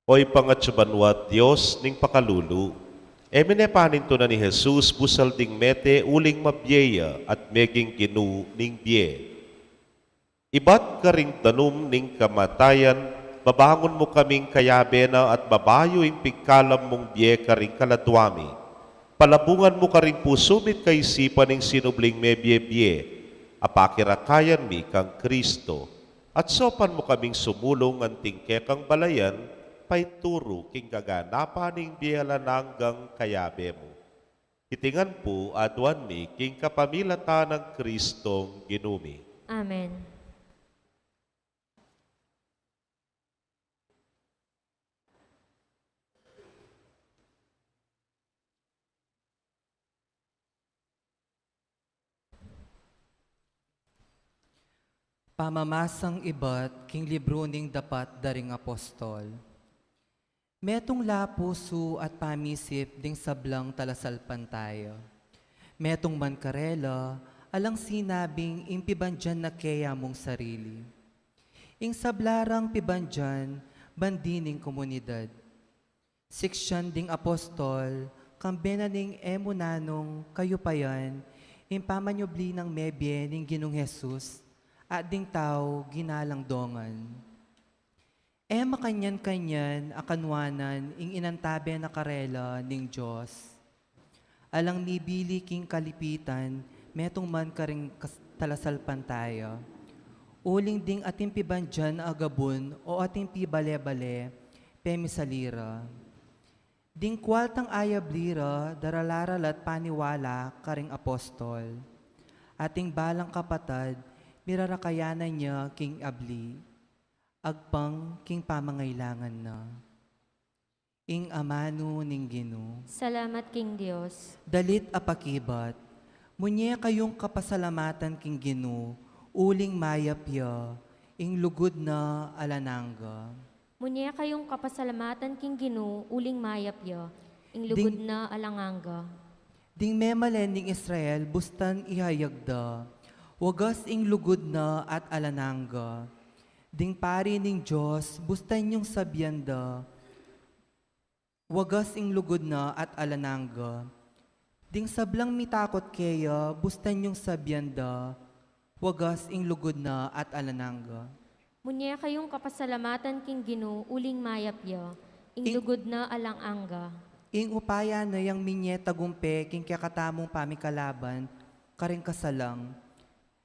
O Ibpa a atsu banua, Dios ning pakalulu, e mu ne panintunan i Jesus busal ding mete uling mabie ya at meging Ginu ning bie. Ibat karing danum ning kamatayan, babangun mu kaming kayabe na at babayu ing pigkalam mung bie karing kaladua mi. Palabungan mu karing pusu mi't kaisipan ing sinubling mebie-bie a pakirakayan mi kang Kristo, at saupan mu kaming sumulung anting kekang balayan, paituru king kaganapan ning bie alang anggang kayabe mu. Iti ngan pu aduan mi king kapamilatan nang Kristong Ginu mi. Amen. Pamamasang ibat king libru ning Dapat da ring Apostol. Metung la pusu at pamisip ding sablang talasalpantaya. Metung man karela, alang sinabing ing pibandian na keya mung sarili. Ing sabla rang pibandian, bandi ning komunidad. Siksian ding apostol, kambe na ning e mu nanung kayupayan ing pamanyubli nang mebie ning Ginung Jesus, at ding tau ginalang dongan. E makanyan-kanyan a kanuanan ing inantabe na karela ning Dios. Alang mibili king kalipitan, metung man karing kas-, talasalpantaya. Uling ding ating pibandian a gabun o ating pibale-bale, pemisali ra. Ding kualtang ayabli ra, darala ra la't paniwala karing apostol. Ating balang kapatad, mirarakayanan ya king abli. Agpang king pamangailangan na. Ing amanu ning Ginu. Salamat king Dios. Dalit a pakibat. Munye kayung kapasalamatan king Ginu, uling mayap ya, ing lugud na alang angga. Munye kayung kapasalamatan king Ginu, uling mayap ya, ing lugud na alang angga. Ding memalen ning Israel, bustan ihayag da, wagas ing lugud na at alang angga. Ding pari ning Dios, bustan yung sabian da, wagas ing lugud na at alang angga. Ding sablang mitakut keya, bustan yung sabian da, wagas ing lugud na at alang angga. Munye kayung kapasalamatan king Ginu, uling mayap ya, ing lugud na alang angga. Ing upaya na yang minye tagumpe king kekatamung pamikalaban karing kasalang.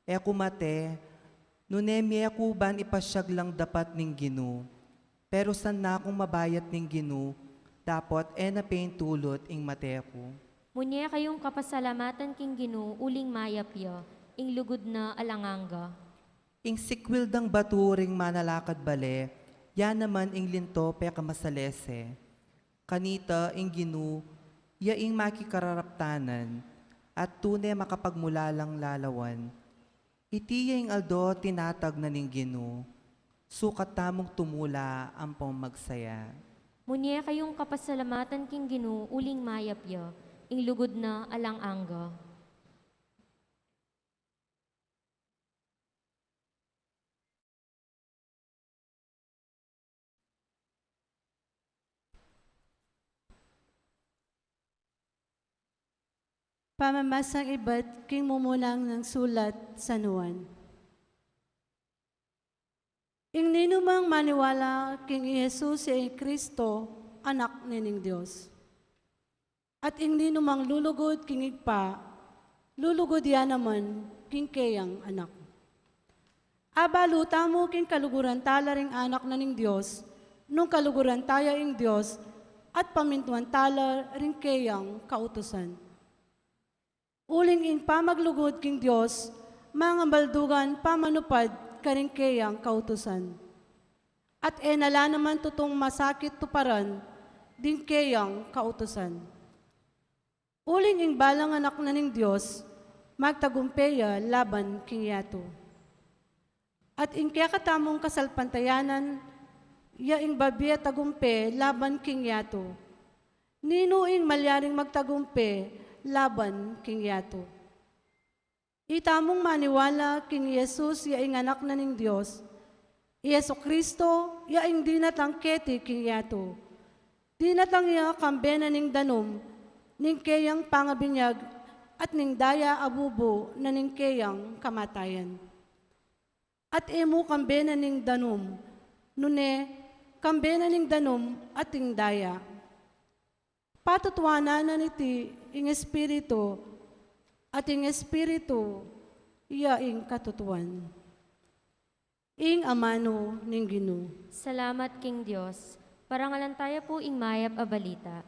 E ku mate, nune mie ku ban ipasiag lang dapat ning Ginu. Pero san na kung mabayat ning Ginu, dapot e na peintulut ing mate ku. Munye kayung kapasalamatan king Ginu, uling mayap ya, ing lugud na alang angga. Ing sikwil dang batu ring manalakad bale, ya naman ing linto pekamasalese. Kanita ing Ginu, ya ing makikararaptanan, at tune makapagmulalang lalawan. Iti ya ing aldo tinatag na ning Ginu, sukat tamung tumula ampong magsaya. Munye kayung kapasalamatan king Ginu, uling mayap ya, ing lugud na alang angga. Pamamasang ibat king mumunang nang sulat San Juan. Ing ninumang maniwala king i Jesus ya i Kristo, anak ne ning Dios. At ing ninumang lulugud king Ibpa, lulugud ya naman king keyang Anak. Abalu tamu king kaluguran tala ring anak na ning Dios, nung kaluguran taya ing Dios, at pamintuan tala ring keyang kautusan. Uling ing pamaglugud king Dios, mangamaldugan pamanupad karing keyang kautusan. At e na la naman tutung masakit tuparan ding keyang kautusan. Uling ing balang anak na ning Dios, magtagumpe ya laban king yatu. At ing kekatamung kasalpantayanan, ya ing babie tagumpe laban king yatu. Ninu ing malyaring magtagumpe laban king yatu? Itamung maniwala king Jesus ya ing Anak na ning Dios, I Jesucristo, ya ing dinatang keti king yatu. Dinatang ya kambe na ning danum ning keyang pangabinyag at ning daya a bubu na ning keyang kamatayan. At e mu kambe na ning danum, nune kambe na ning danum at ing daya. Patutuanan na niti ing Espiritu, at ing Espiritu ya ing katutuan. Ing amanu ning Ginu. Salamat king Dios. Parangalan taya pu ing mayap a balita.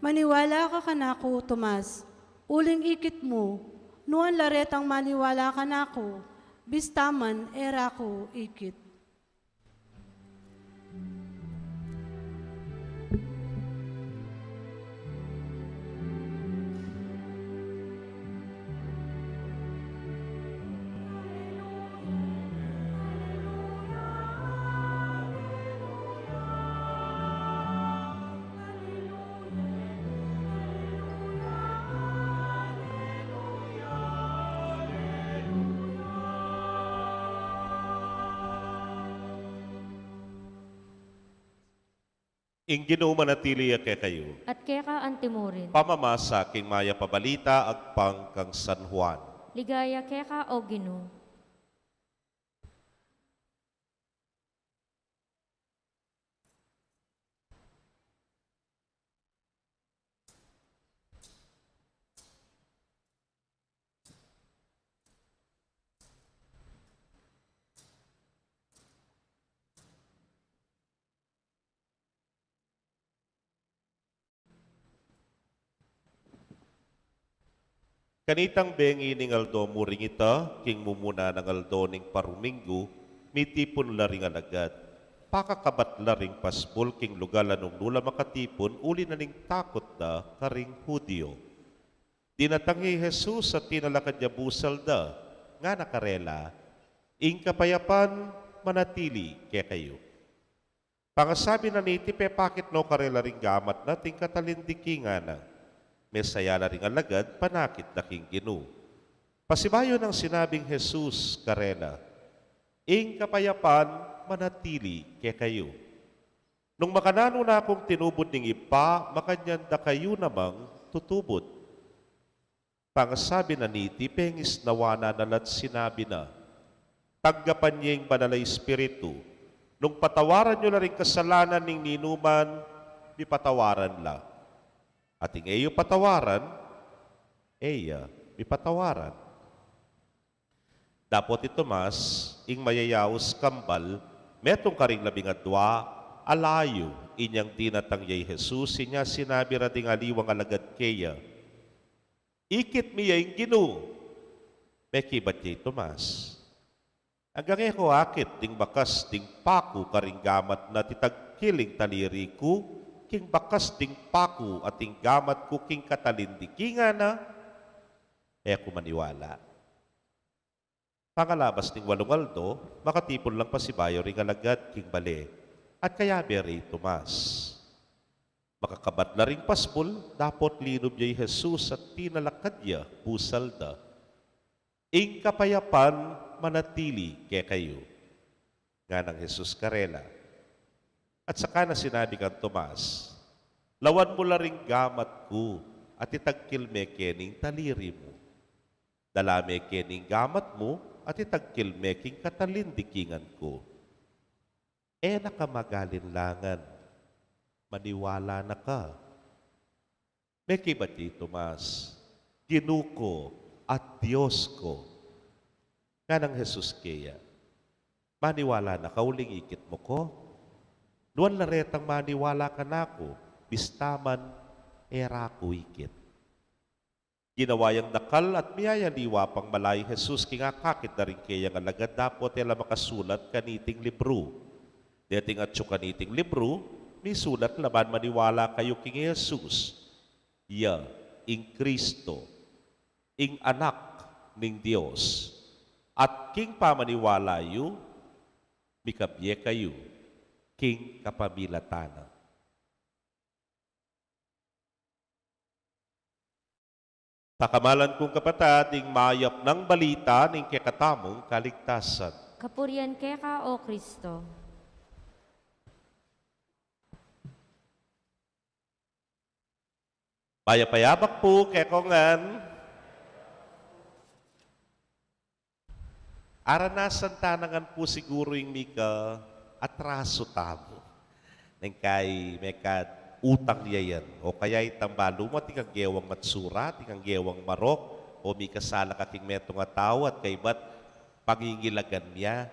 Maniwala ka kanaku, Tomas, uling ikit mu, nuan la retang maniwala kanaku, bista man e ra ku ikit. Ing Ginu manatili ya kekayu. At keka antimurin. Pamamasa king mayap a balita agpang kang San Juan. Ligaya keka, O Ginu. Kanitang bengi ning aldo muring ita, king mumuna nang aldo ning paruminggu, mitipun la ring alagad. Pakakabat la ring pasbul king lugal a nung nu la makatipun, uli na ning takut da karing Judio. Dinatang ya i Jesus at tinalakad ya busal da, ngana karela, "Ing kapayapan manatili kekayu." Pangasabi na niti, pepakit no karela ring gamat na at ing katalindiki, ngana. Mesaya la ring alagad, panakit da king Ginu. Pasibayu nang sinabing Jesus karela, "Ing kapayapan manatili kekayu. Nung makananu na kung tinubud ning Ibpa, makanyan da kayu namang tutubud." Pangasabi na niti, pengisnawan na la at sinabi na, "Tanggapan ye ing Banal a Espiritu. Nung patawaran yu la ring kasalanan ning ninuman, mipatawaran la. At ing e yu patawaran, e ya mipatawaran." Dapot i Tomas, ing mayayaus kambal, metung karing labing adua, alayu inyang dinatang ya i Jesus, inya sinabi ra ding aliwang alagad keya, "Ikit mi ya ing Ginu." Mekibat ya i Tomas, "Anggang e ku akit ding bakas ding paku karing gamat na at itagkil ing taliri ku king bakas ding paku at ing gamat ku king katalindiki, ngana, e ku maniwala." Pangalabas ning walung aldo, makatipun lang pasibayu ring alagad king bale, at kayabe re i Tomas. Makakabat la ring pasbul, dapot linub ya i Jesus at tinalakad ya busal da. "Ing kapayapan manatili kekayu," nganang Jesus karela. At saka na sinabi kang Tomas, "Lawan mu la ring gamat ku, at itagkil me keni ing taliri mu. Dala me keni ing gamat mu, at itagkil me king katalindikingan ku. E na ka mag-alinlangan, maniwala na ka." Mekibat ya i Tomas, "Ginu ku at Dios ku." Nganang Jesus keya, "Maniwala na ka uling ikit mu ku? Nuan la retang maniwala kanaku, bista man e ra ku ikit." Ginawa yang dakal at miyayaliwa pang mala i Jesus king akakit da ring keyang alagad dapot e la makasulat kaniting libru. Deting atyu kaniting libru, misulat la ban maniwala kayu king Jesus. Iya ing Kristo, ing Anak ning Dios, at king pamaniwala yu, mikabie kayu king kapamilatan na. Pakamalan kung kapatad, ing mayap nang balita ning kekatamung kaligtasan. Kapurian keka, O Kristo. Mayap a yabak pu kekongan. Aranasan ta na ngan pu siguru ing mika atrasu tamu. Neng kai mekad utang ya yan. O kaya itang balu mu, atin kang gewang matsura, atin kang gewang marok, o mikasala ka king metung a tau at kaybat pangingilagan ya.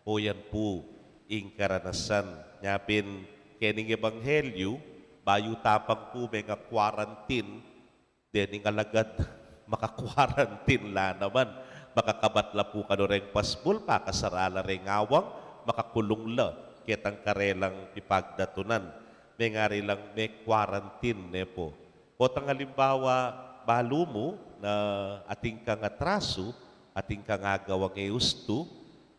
O yan pu ing karanasan. Nya pin kening ebanghelyu, bayu tapang pu menga quarantine, dening alagad, maka-quarantine la naman. Makakabat la pu kanu reng pasbul, pakasara la reng awang, makakulung la ketang karelang pipagdatunan. Mengari lang me-quarantine ne pu. Potang alimbawa, balu mu na atin kang atrasu, atin kang agawang e ustu,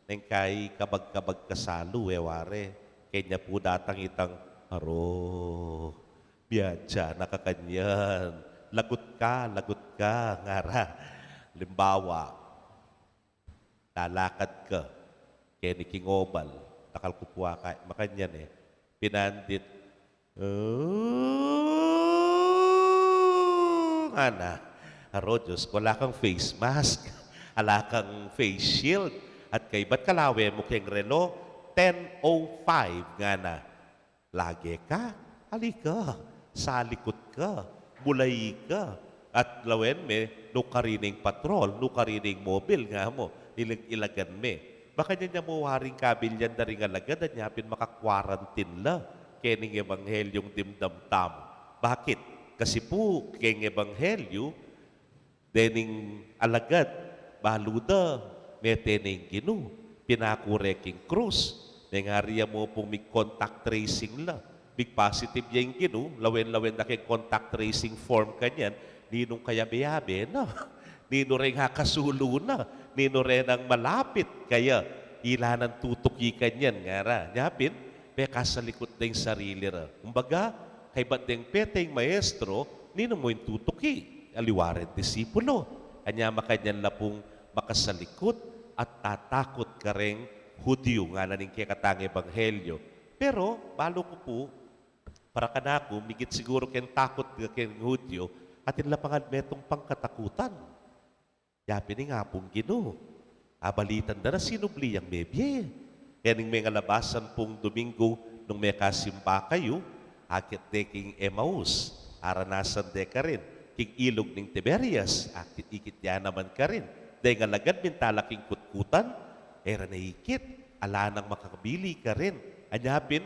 neng kai kabag-kabag ka salu, e ware. Kenya pu datang itang, "Aro, miadya na ka kanyan. Lagut ka, lagut ka," ngara. Limbawa, lalakad ka keni king obal, dakal ku pu aka makanyan e. Pinandit, "O," ngana. "Aro, Dios ku, ala kang face mask, ala kang face shield, at kaybat kalawe mu keng relo, ten o five," ngana. Lage ka, ali ka, salikut ka, mulai ka, at lawen me, nu karin ing patrol, nu karin ing mobil, nga mu, ilag-, ilagan me. Makanyan ya mu waring kabilyan da ring alagad, anya pin maka-quarantine la kening ebanghelyung dimdam tamu. Bakit? Kasi pu, keng ebanghelyu, dening alagad, balu da, mete ne ing Ginu, pinaku re king krus. Mengari ya mu pung mig-contact tracing la, mig-positive ya ing Ginu, lawen-lawen da keng contact tracing form kanyan, ninung kayabe-yabe na, ninu reng akasulu na, ninu reng malapit kaya, ila nang tutuki kanyan, ngara. Nya pin, pekasalikut da ing sarili ra. Kumbaga, kaybat deng pete ing maestro, ninu mu ing tutuki? Aliwa reng disipulo. Anya makanyan la pung makasalikut at tatakut kareng Hudyu, ngana ning kekatang ebanghelyu. Pero, balu ku pu, para kanaku, migit siguru keng takut kareng Hudyu, atin la pa ngan metung pang katakutan. Ya pin ing Apung Ginu. Abalitan da na sinubli yang mebie. Kening mengalabasan pung Domingu nung mekasimba kayu, akit de king Emaus, aranasan de karin king ilug ning Tiberias, akit, ikit ya naman karin. Deng alagad minta la king kutkutan, e ra ne ikit, ala nang makakabili karin. Anya pin,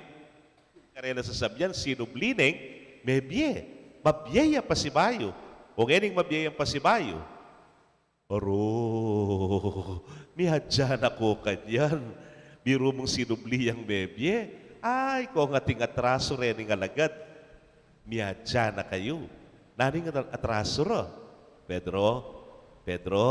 karela sasabian, sinubli neng mebie. Mabie ya pasibayu. O ngening mabie yang pasibayu, "Aro, miadya na ko kanyan. Biru mung sinubli yang mebie. Ay, kung ating atrasu rening alagad, miadya na kayu." Nanu ing atra-, atrasu ra? "Pedro, Pedro,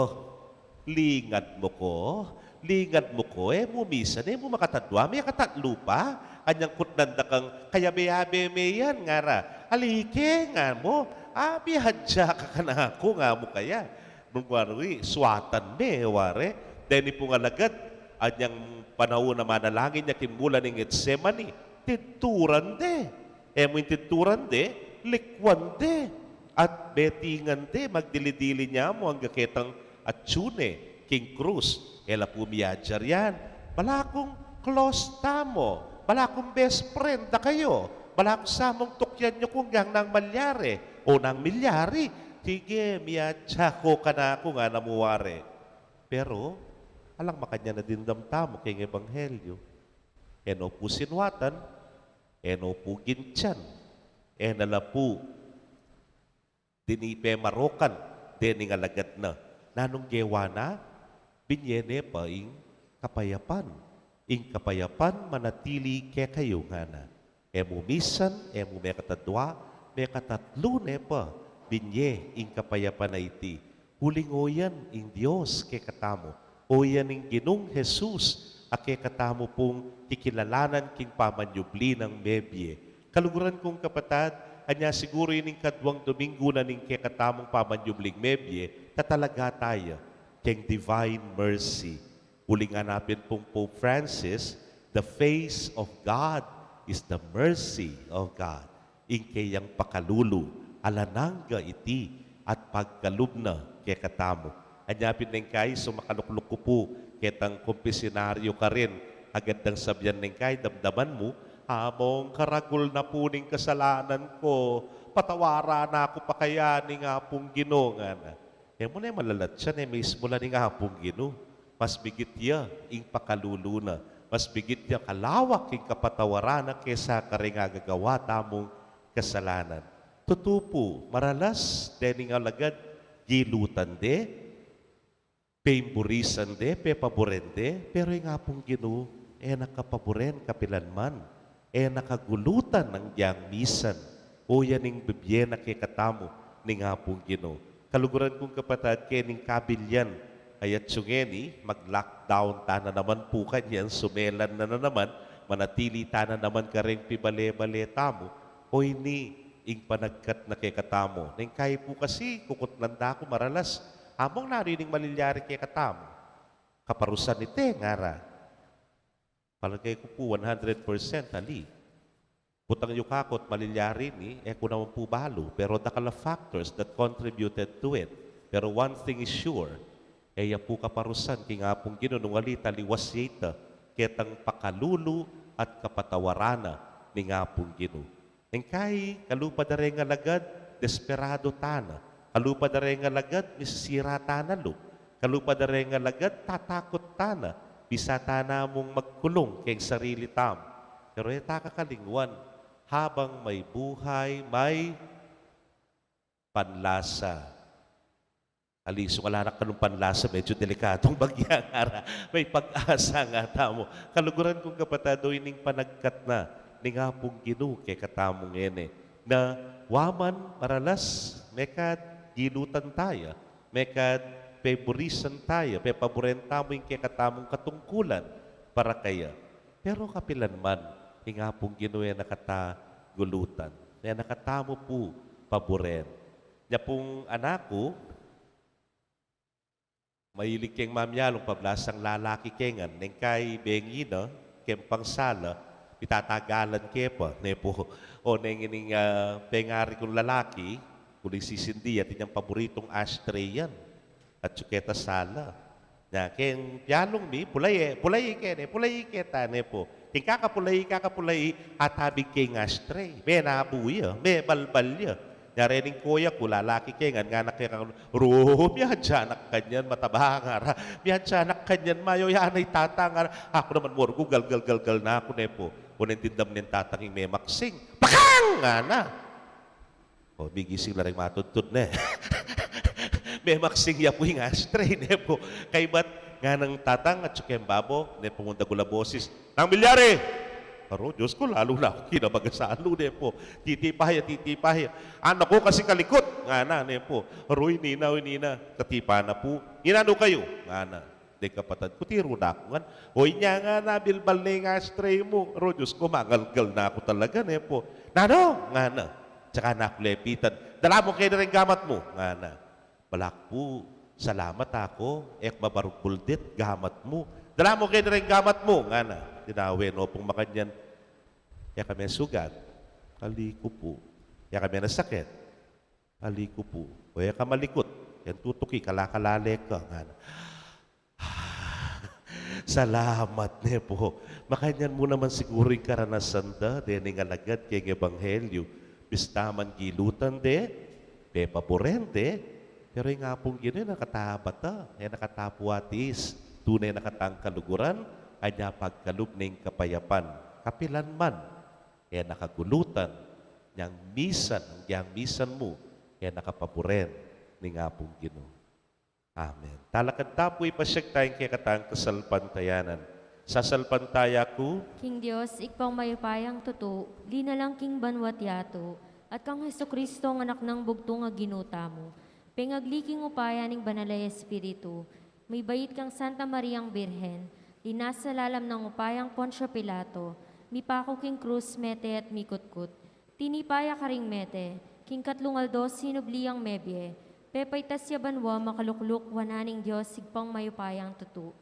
lingad mu ko, lingad mu ko, e mu misan, e mu makatadua, mekatatlu pa, anyang kutnan da kang kayabe-yabe me yan," ngara. "Ali ke," nga mu, "a, miadya ka kanaku," nga mu kaya. Nung wari, suatan me, wari. Deni pung alagad, anyang panaun a manalangin ya king mula ning Getsemani, tinturan de. E mu ing tinturan de, likwan de. At betingan de, magdili-dili ne mu angga ketang atyu ne king krus. E la pu miadya rian. Bala kung close tamu, bala kung best friend da kayu, bala kung samung tukyan yu kung nanu nang malyari, o nanu milyari. Sige, miadya ko kanaku, ngana mu wari. Pero, alang makanyan a dimdam tamu keng ebanghelyu. E no pu sinuatan, e no pu gintyan, e na la pu dini pemarokan dening alagad na. Nanung gewa na? Binye ne pa ing kapayapan. Ing kapayapan manatili kekayu, ngana. E mu misan, e mu mekatadua, mekatatlu ne pa, binye ing kapayapan a iti. Uling oyan ing Dios kekatamu, oyan ing Ginung Jesus a kekatamu pung kikilalanan king pamanyubli nang mebie. Kaluguran kung kapatad, anya siguru ining kaduang Domingo na ning kekatamung pamanyubling mebie, tatalaga taya keng Divine Mercy. Uling ngana pin pung Pope Francis, "The face of God is the mercy of God." Ing keyang pakalulu, alang angga iti at pagkalub na kekatamu. Anya pin neng kai, so makalukluk ku pu ketang kumpisinaryo karin, agad nang sabian neng kai, damdaman mu, among karagul na pu ning kasalanan ku, patawaran na ku pa kaya ning Apung Ginu, ngana. E mu ne malalatsan, e mismu la ning Apung Ginu. Mas migit ya ing pakalulu na, mas migit ya kalawak ing kapatawaran na kesa kareng agagawa tamung kasalanan. Tutu pu, maralas dening alagad gilutan de, peimburisan de, pepaburen de, pero ing Apung Ginu e na kapaburen kapilanman, e na kagulutan nang yangmisan. Oyan ing bibie na kekatamu ning Apung Ginu. Kaluguran kung kapatad, kening kabilyan a yatsu ngeni, mag-lockdown tana naman pu kanyan, sumelan na, na naman, manatili tana naman kareng pibale-bale tamu, o ini ing panagkat na kekatamu. Neng kai pu kasi, kukutnan da ku maralas, among nanu ining malilyari kekatamu? Kaparusan ite, ngara. Palagay ku pu, one hundred percent ali. Kutang yu kakut malilyari ini, e ku naman pu balu, pero dakal a factors that contributed to it. Pero one thing is sure, e ya pu kaparusan king Apung Ginu nung ali taliwas ya ita ketang pakalulu at kapatawaran na ning Apung Ginu. Neng kai, kalupa da reng alagad, desperado tana. Kalupa da reng alagad, misisira tana lu. Kalupa da reng alagad, tatakut tana. Bisa tana mung magkulung keng sarili tam. Pero e ta kakalingwan, habang may buhay, may panlasa. Ali, sung ala na kanung panlasa, medyo delikadung bagya, ngara. May pag-asa nga tamu. Kaluguran kung kapatad, o ining panagkat na ning Apung Ginu kekatamu ngeni, na wa man maralas, mekad gilutan taya, mekad peburisan taya, pepaburen tamu ing kekatamung katungkulan para kaya. Pero kapilan man, ing Apung Ginu e na kata gulutan, e na katamu pu paburen. Nya pung anak ku, mahilig keng mamialung pablasang lalaki ke ngan, neng kai bengi na, keng pangsala, mitatagalan ke pa, ne pu. O neng ining, ah, pengari kung lalaki, kuli sisindi, atin yang paboritung ashtray yan. Atyu keta sala. Nya keng pialung mi, pulai, pulai ke, ne, pulai keta, ne pu. King kakapulai, kakapulai, atabig ke ing ashtray. Me nabu ya, me balbal ya. Nya rening koya ku, lalaki ke ngan, ngana ke kanu, "Ru, miadya na kanyan, mataba," ngara. "Miadya na kanyan, mayo ya na i tata," ngara. Aku naman murgu, galgal-galgal na ku, ne pu. Oneng dimdam ning tatang ing memaksing. Pakang! Ngana. O, migising la ring matudtud, ne. Memaksing ya pu ing ashtray, ne pu. Kaybat nganang tatang, atyu keng babo, ne pu, mundagul a bosis, "Nang milyari?" Aro, Diyos ku, lalu na kung kinabagasalu, ne pu. Titipa ya, titipa ya. "Anak ku kasi kalikut," ngana, ne pu. Aro, ini na, ini na. Katipa na pu. "Nanu kayu?" ngana. Deng kapatad ku, tiru na ku ngan. "O, inya nga, nabilbal ne ing ashtray mu." Aro, Diyos ku, mangalgal na ku talaga, ne pu. "Nanu?" ngana. Tsaka na ku lepitan. "Dala mu keni reng gamat mu," ngana. Balak pu, "Salamat, aku, e ku mabarukbul dit gamat mu." "Dala mu keni reng gamat mu," ngana. Tinawe no pung makanyan. "E ka me sugat?" "Ali ku pu." "E ka me nasakit?" "Ali ku pu." "O, e ka malikut. Ing tutuki, kalakalale ka," ngana. Salamat, ne pu. Makanyan mu naman siguru ing karanasan da, dening alagad keng ebanghelyu. Bista man gilutan de, pepaburen de, pero ing Apung Ginu e na kata bata, e na kata pu atis, tune na katang kaluguran, anya pagkalub ning kapayapan. Kapilan man, e na kagulutan, nyang misan, nyang misan mu, e na kapaburen ning Apung Ginu. Amen. Talakad ta pu, ipasyag taya ing kekatang kasalpantayanan. Sasalpantaya ku king Dios, Ibpang mayupayang tutu, linalang king banua't yatu, at kang Jesucristo, a Anak nang bugtung a Ginu tamu, pengagli king upaya ning Banal a Espiritu, mibait kang Santa Mariang Birhen, linasa lalam nang upayang Poncio Pilato, mipaku king krus, mete at mikutkut, tinipa ya karing mete, king katlung aldo sinubli yang mebie, pepaitas ya banua, makalukluk wanan ning Dios Ibpang mayupayang tutu.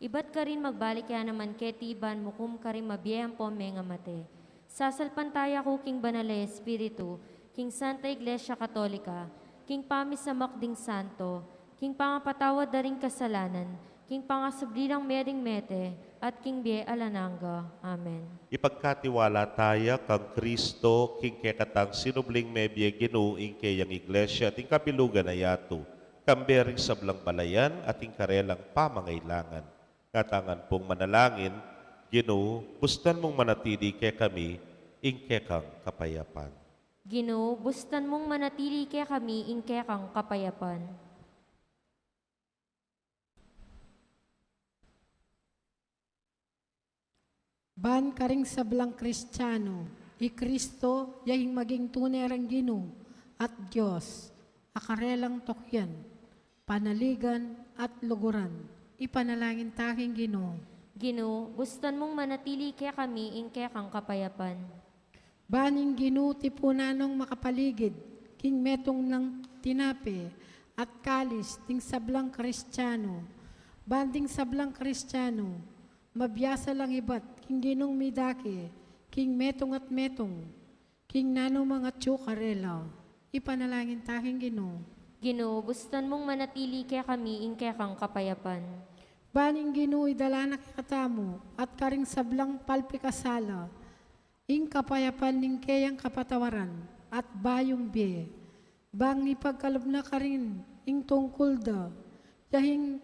Ibat karin magbalik ya naman keti ban mukum karing mabie ampon mengamate. Sasalpantaya ku king Banal a Espiritu, king Santa Iglesia Katolika, king pamisamak ding santo, king pangapatawad da ring kasalanan, king pangasubli lang mie ding mete, at king bie alang angga. Amen. Ipagkatiwala taya kang Kristo, king kekatang sinubling mebie, Ginu, ing keyang Iglesia at ing kabilugan a yatu, kambe ring sablang balayan at ing karelang pamangailangan. Katangan pung manalangin, Ginu, bustan mung manatili kekami ing kekang kapayapan. Ginu, bustan mung manatili kekami ing kekang kapayapan. Ban karing sablang Kristiano, i Kristo ya ing maging tune rang Ginu at Dios, a karelang tukyan, panaligan at luguran. Ipanalangin ta king Ginu. Ginu, bustan mung manatili kekami ing kekang kapayapan. Ban ing Ginu tipunan nong makapaligid king metung nang tinape at kalis ding sablang Kristiano. Ban ding sablang Kristiano, mabiasa lang ibat king Ginung midake king metung at metung, king nanu mang atyu karela. Ipanalangin ta king Ginu. Ginu, bustan mung manatili kekami ing kekang kapayapan. Ban ing Ginu idala na kekatamu at karing sablang palpikasala ing kapayapan ning keyang kapatawaran at bayung bie, bang ipagkalub na karin ing tungkul da, ya ing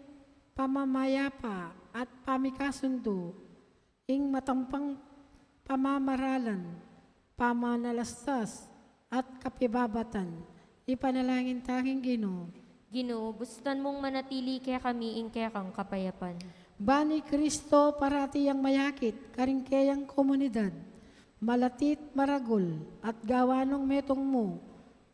pamamayapa at pamikasundu, ing matampang pamamaralan, pamanalastas, at kapibabatan. Ipanalangin ta king Ginu. Ginu, bustan mung manatili kekami ing kekang kapayapan. Ban i Kristo parati yang mayakit karing keyang komunidad, malatit maragul at gawa nong metung mu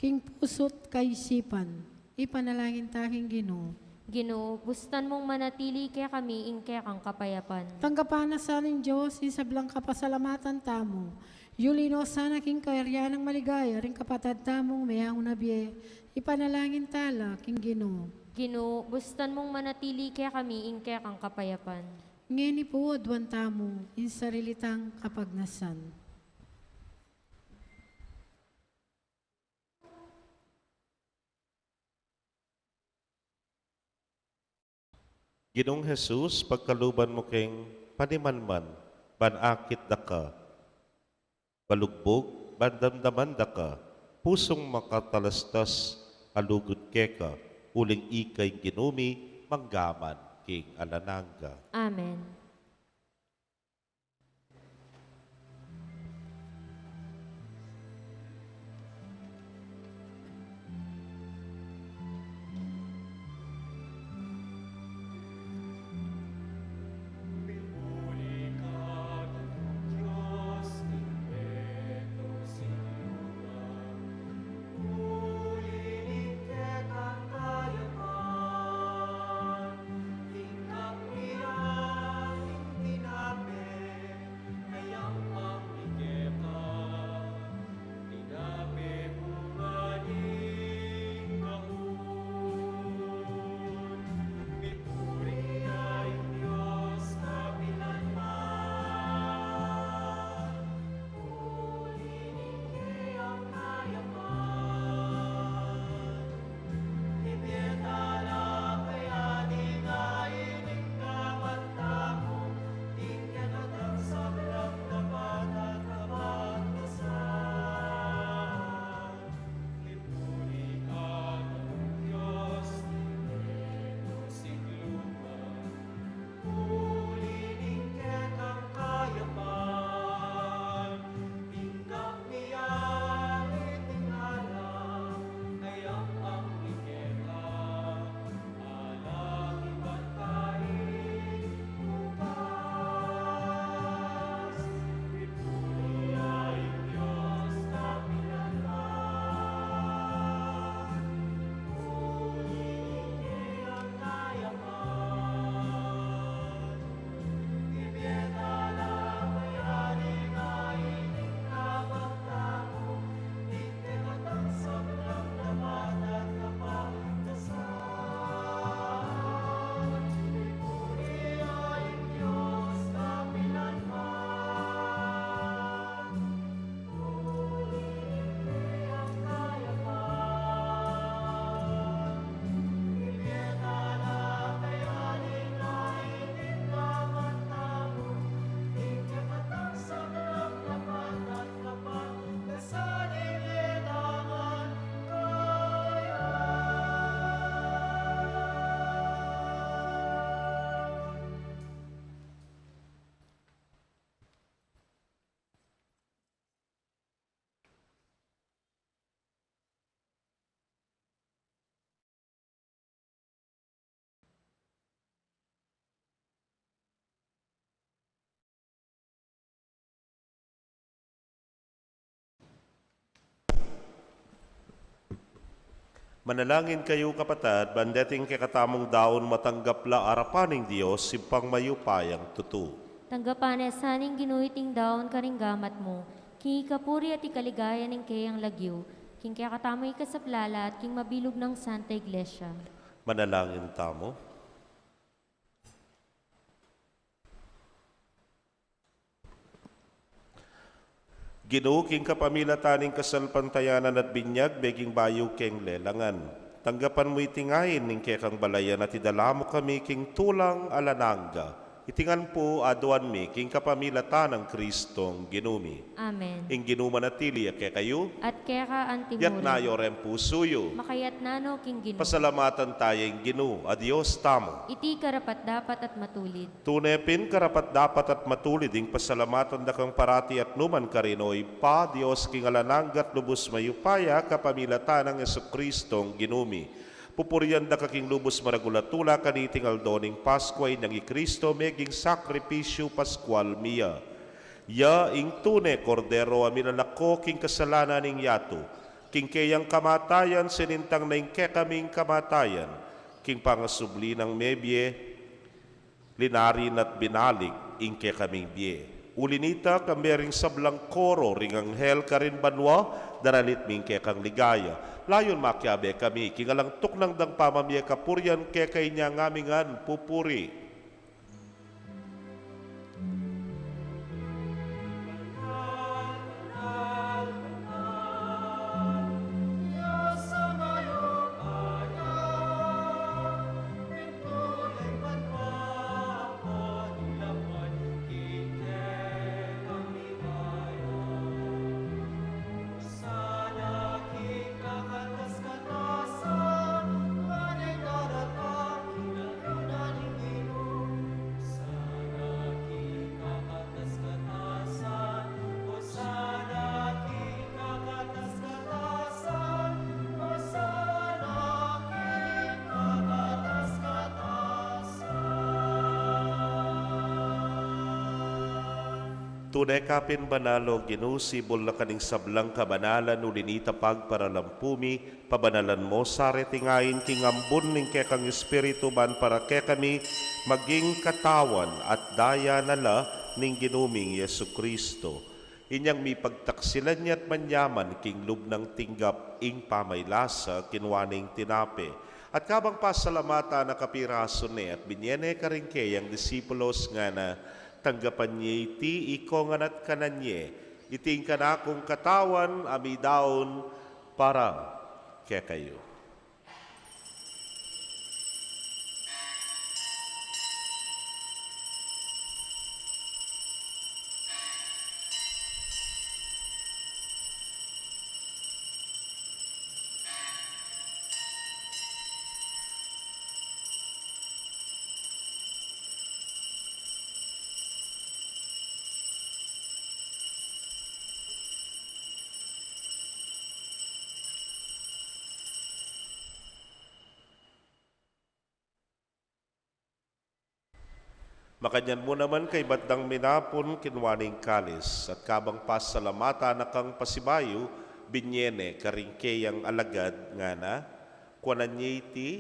king pusu't kaisipan. Ipanalangin ta king Ginu. Ginu, bustan mung manatili kekami ing kekang kapayapan. Tanggapan na sa ning Dios ing sablang kapasalamatan tamu. Yuli no sana king kayarian nang maligaya ring kapatad tamung meauna bie. Ipanalangin ta la king Ginu. Ginu, bustan mung manatili kekami ing kekang kapayapan. Ngeni pu aduan tamu ing sarili tang kapagnasan. Ginung Jesus, pagkaluban mu keng panimanman ban akit da ka, balugbug ban damdaman da ka, pusung makatalastas a lugud keka, uling ika ing Ginu mi, mangga man king alang angga. Amen. Manalangin kayu, kapatad, ban deting kekatamung daun matanggap la arapan ning Dios, Ibpang mayupayang tutu. Tanggapan na sa ning Ginu iting daun karing gamat mu, king ikapuri at ikaligaya ning keyang lagyu, king kekatamung ikasaplala at king mabilug nang Santa Iglesia. Manalangin tamu. Ginu, king kapamilatan ning kasalpantayanan at binyag, meging bayu keng lelangan. Tanggapan mu iti ngain ning kekang balayan at idala mu kami king tulang alang angga. Iti ngan pu aduan mi king kapamilatan nang Kristong Ginu mi. Amen. Ing Ginu manatili ya kekayu. At keka antimurin. Iyatas yu reng pusu yu. Makayatas no king Ginu. Pasalamatan taya ing Ginu a Dios tamu. Iti karapat-dapat at matulid. Tune pin karapat-dapat at matulid ing pasalamatan da kang parati at nukarin man, O Ibpa, Dios king alang angga at lubus mayupaya, kapamilatan nang Jesukristong Ginu mi. Pupurian da ka king lubus maragul a tula kaniting aldo ning Paskua, inyang i Kristo meging sakripisyu paskual mi ya. Ya ing tune Kordero a milalako king kasalanan ning yatu. King keyang kamatayan sinintang na ing kekaming kamatayan, king pangasubli nang mebie linari na't binalik ing kekaming bie. Uli nita, kambe ring sablang koro ring anghel karin banua, daralit mi ing kekang ligaya. Layun makiabe kami king alang tuknang dang pamamie kapurian keka, inya ngan mi ngan pupuri. Tune ka pin banal, O Ginu, sibul na ka ning sablang kabanalan, uli nita pagparalampu mi, pabanalan mo sa reti ngain king ambun ning kekang Espiritu, ban para kekami maging katawan at daya na la ning Ginu ming Jesucristo. Inyang mipagtaksilan ya at manyaman king lub nang tinggap ing pamaylasa, kinua ne ing tinape, at kabang pasalamatan na, kapirasu ne at binye ne karing keyang disipulos, ngana: Tanggapan ye iti ikongan at kanan ye, iti ing kanakung katawan a midaun para kekayu. Makanyan mu naman, kaybat dang minapun, kinua ne ing kalis, at kabang pasalamatan na kang pasibayu, binye ne karing keyang alagad, ngana: Kuanan ye iti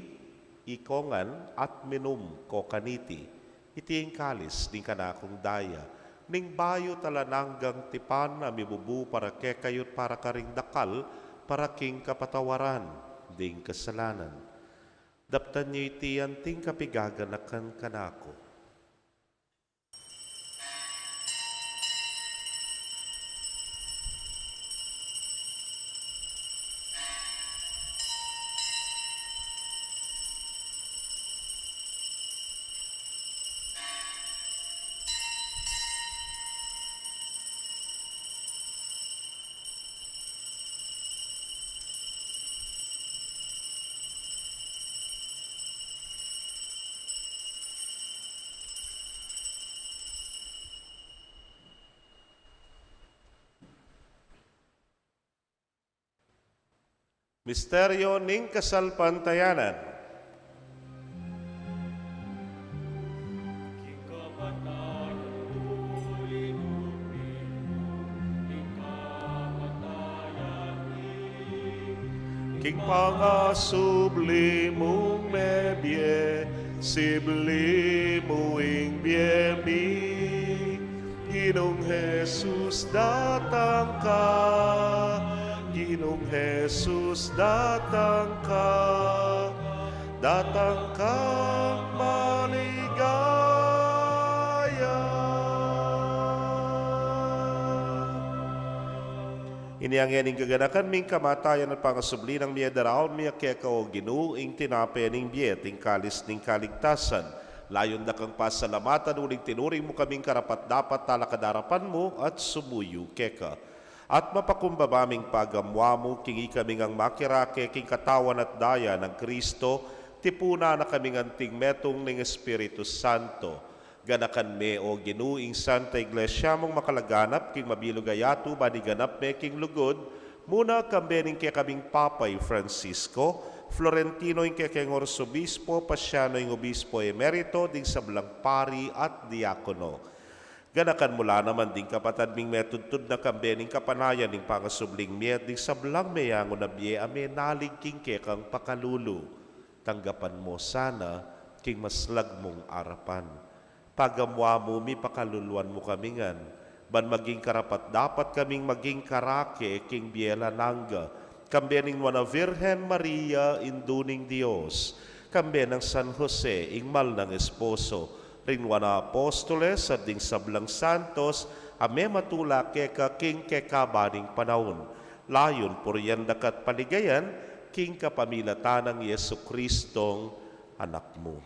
ikongan at minum ko kaniti, iti ing kalis ning kanakung daya, ning bayu at alang anggang tipan, a mibubu para kekayu at para karing dakal, para king kapatawaran ding kasalanan. Daptan yu iti anting kapigaganakan kanaku. Misteryo ning kasalpantayanan. Ing pangasubli mung mebie, sibli mu ing bie mi. Ginung Jesus, datang ka. Ginung Jesus, datang ka. Datang kang maligaya. Ini ing gaganakan ming kamatayan at pangasubli nang mie, daraun mi keka, o Ginu, ing tinape ning bie at ing kalis ning kaligtasan. Layun da kang pasalamatan uling tinuring mu kaming karapat-dapat talakad king arapan mu at sumuyu keka. At mapakumbaba ming pagamuan mu king ikami ngang makirake king katawan at daya nang Kristo, tipunan na kaming anting metung ning Espiritu Santo. Ganakan me, o Ginu, ing Santa Iglesia mung makalaganap king mabilug a yatu, ban iganap me king lugud, muna kambe ning kekaming Papa i Francisco, Florentino ing kekeng Arsobispo, Paciano ing Obispo Emerito, ding sablang pari at diakono. Ganakan mu la naman ding kapatad ming metudtud na kambe ning kapanayan ning pangasubling mie at ding sablang meyangu na bie a menalig king kekang pakalulu. Tanggapan mu la sana king maslag mung arapan. Pagamuan mu mi, pakaluluan mu kami ngan, ban maging karapat-dapat kaming maging karake king bie alang angga, kambe ning Nuan a Virgen Maria, Indu ning Dios, kambe nang San Jose, ing mal nang esposo, ring nuan a apostoles, at ding sablang santos a mematula keka king kekaban ning panaun. Layun purian da ka at paligayan king kapamilatan nang Jesucristong Anak mu.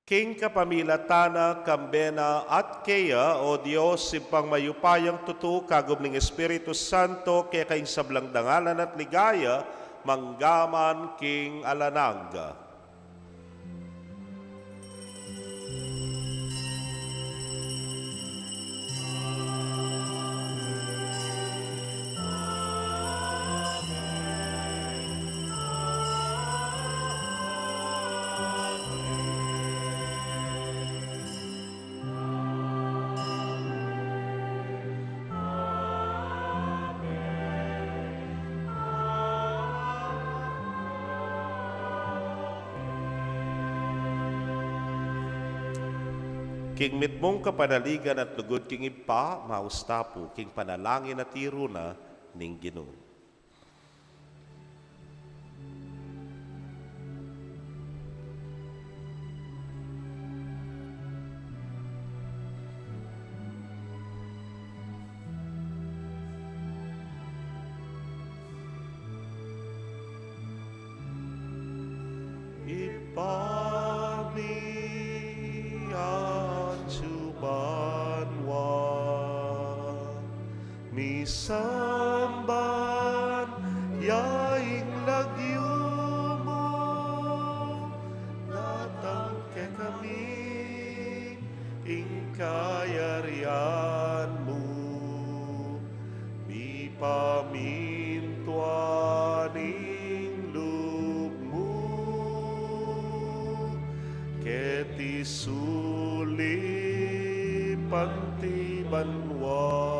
King kapamilatan na, kambe na, at keya, o Dios, Ibpang mayupayang tutu, kagum ning Espiritu Santo, keka ing sablang dangalan at ligaya, mangga man king alang angga. King mitmung kapanaligan at lugud king Ibpa, maus ta pu king panalangin a tiru na ning Ginu. Ibpa mi, atsu ka banua, misamban ya ing lagyu mu, datang kekami ing kayarian mu, mipamintuan ing lub mu keti sulip anti banua.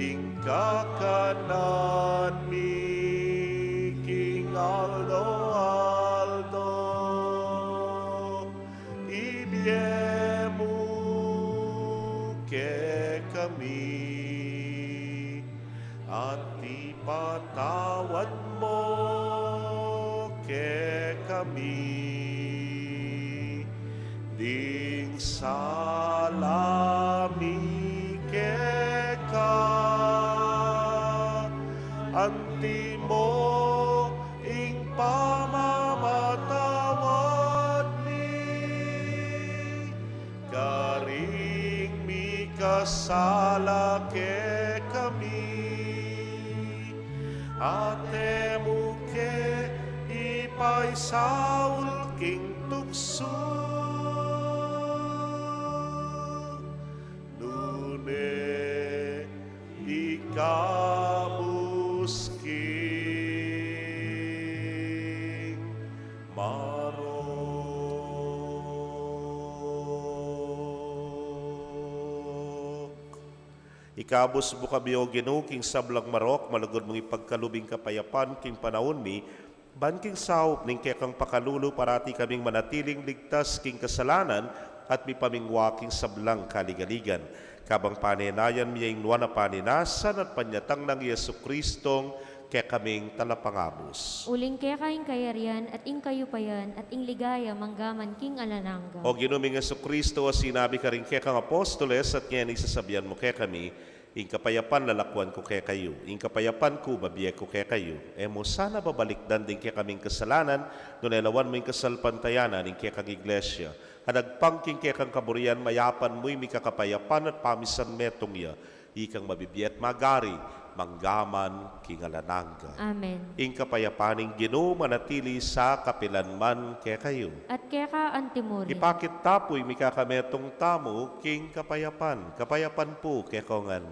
Ing kakanan mi king aldo-aldo ibie mu kekami, at ipatawad mu kekami ding sala mi keka, anti mu ing pamamatawad mi karing mikasala kekami. At e mu ke ipaisaul king tuksu, nune ikabus king marok. Ikabus mu kami, O Ginu, king sablang marok, malugud mung ipagkalub ing kapayapan king panaun mi, ban king saup ning kekang pakalulu parati kaming manatiling ligtas king kasalanan at mipamingwa king sablang kaligaligan. Kabang panenayan mi ya ing nuan a panenasan at panyatang nang Jesucristong kekaming Talapangabus. Uling keka ing kayarian at ing kayupayan at ing ligaya manggaman king alang angga. O Ginu ming Jesucristo, a sinabi karing kekang apostoles at ngeni sasabian mu kekami, ing kapayapan lalakuan ku kekayu, ing kapayapan ku babie ku kekayu. E mu sana babalikdan ding kekaming kasalanan, nune lawan mu ing kasalpantayanan ning kekang Iglesia. At agpang king kekang kaburian, mayapan mu ing mikakapayapan at pamisan metung ya, ikang mabibie at magari manggaman king alang angga. Amen. Ing kapayapan ning Ginu manatili sa kapilan man kekayu. At keka antimurin. Ipakit ta pu ing mikakametung tamu king kapayapan. Kapayapan pu kekongan.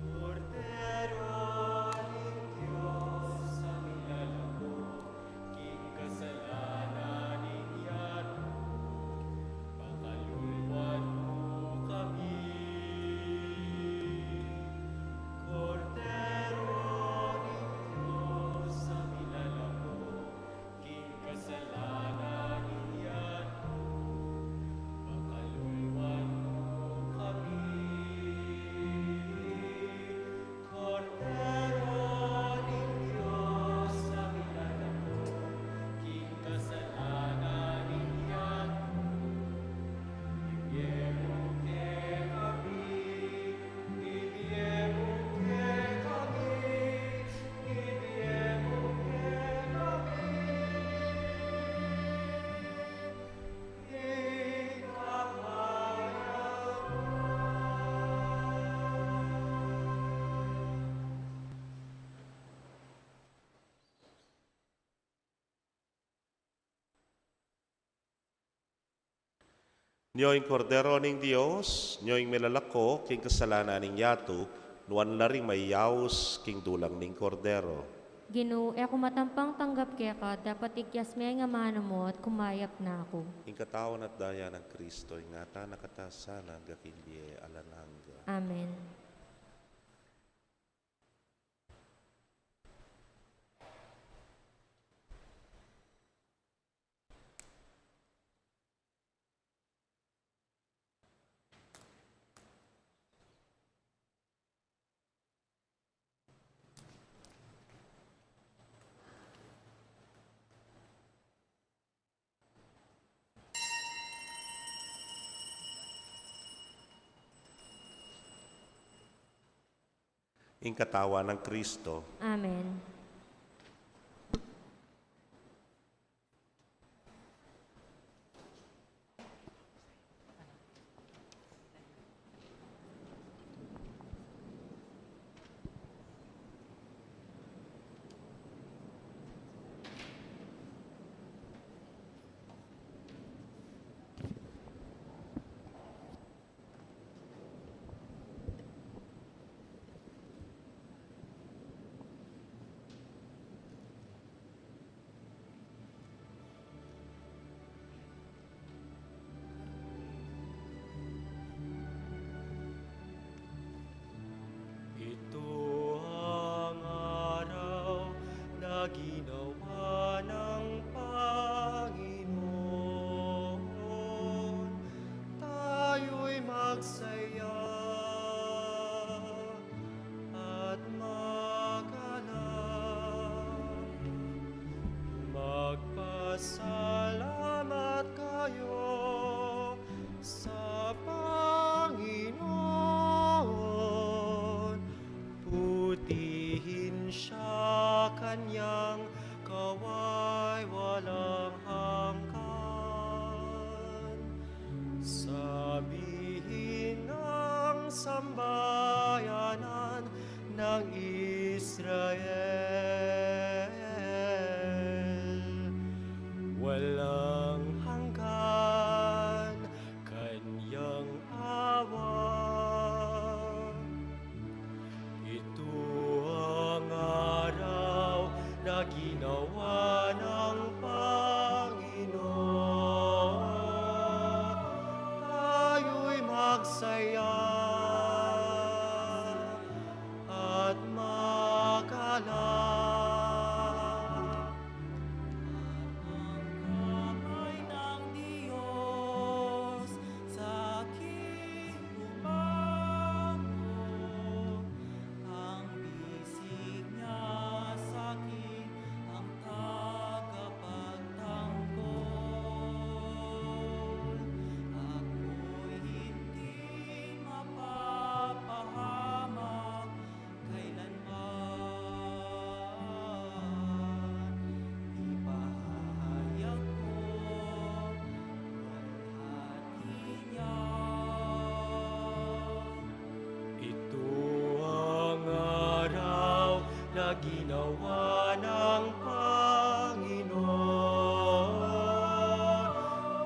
Kordero ning Dios a milalako king kasalanan ning yatu, pakaluluan mu kami. Kordero ning Dios a milalako king kasalanan ning yatu, pakaluluan mu kami. Kordero ning Dios a milalako king kasalanan ning yatu, ibie mu kekami, ibie mu kekami, ibie mu kekami. Nyo ing Kordero ning Dios, nyo ing milalako king kasalanan ning yatu, nuan la ring mayaus king dulang ning Kordero. Ginu, e ku matampang tanggap keka, dapat ikyas me ing amanu mu at kumayap na ku. Ing katawan at daya nang Kristo, ingatan na katamu sana angga king bie alang angga. Amen. Ing katawan nang Kristo. Amen. Ng Panginoon, tayo'y magsaya at magalak. Ang kamay ng Diyos sa aking umango, ang bisig niya sa akin ang tagapagtanggol. Ako'y hindi mapapahamak kailanman. Ipahayag ko ang hati niya. Ito ang araw na ginawa ng Panginoon.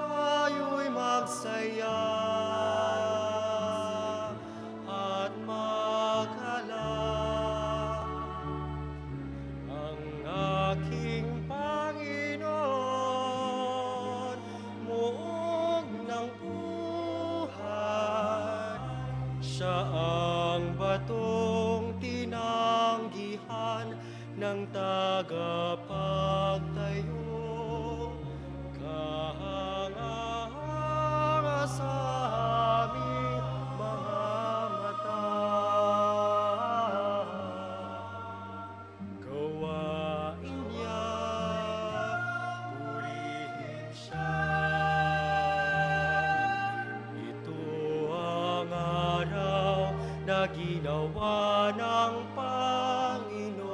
Tayo'y magsaya at magalak. Ang aking Panginoon, muog ng buhay, siya ang batong tinanggihan ng tagapagtayo. Kahanga-hanga sa aming mga mata. Gawain niya, purihin siya. Ito ang araw na ginawa ng Panginoon.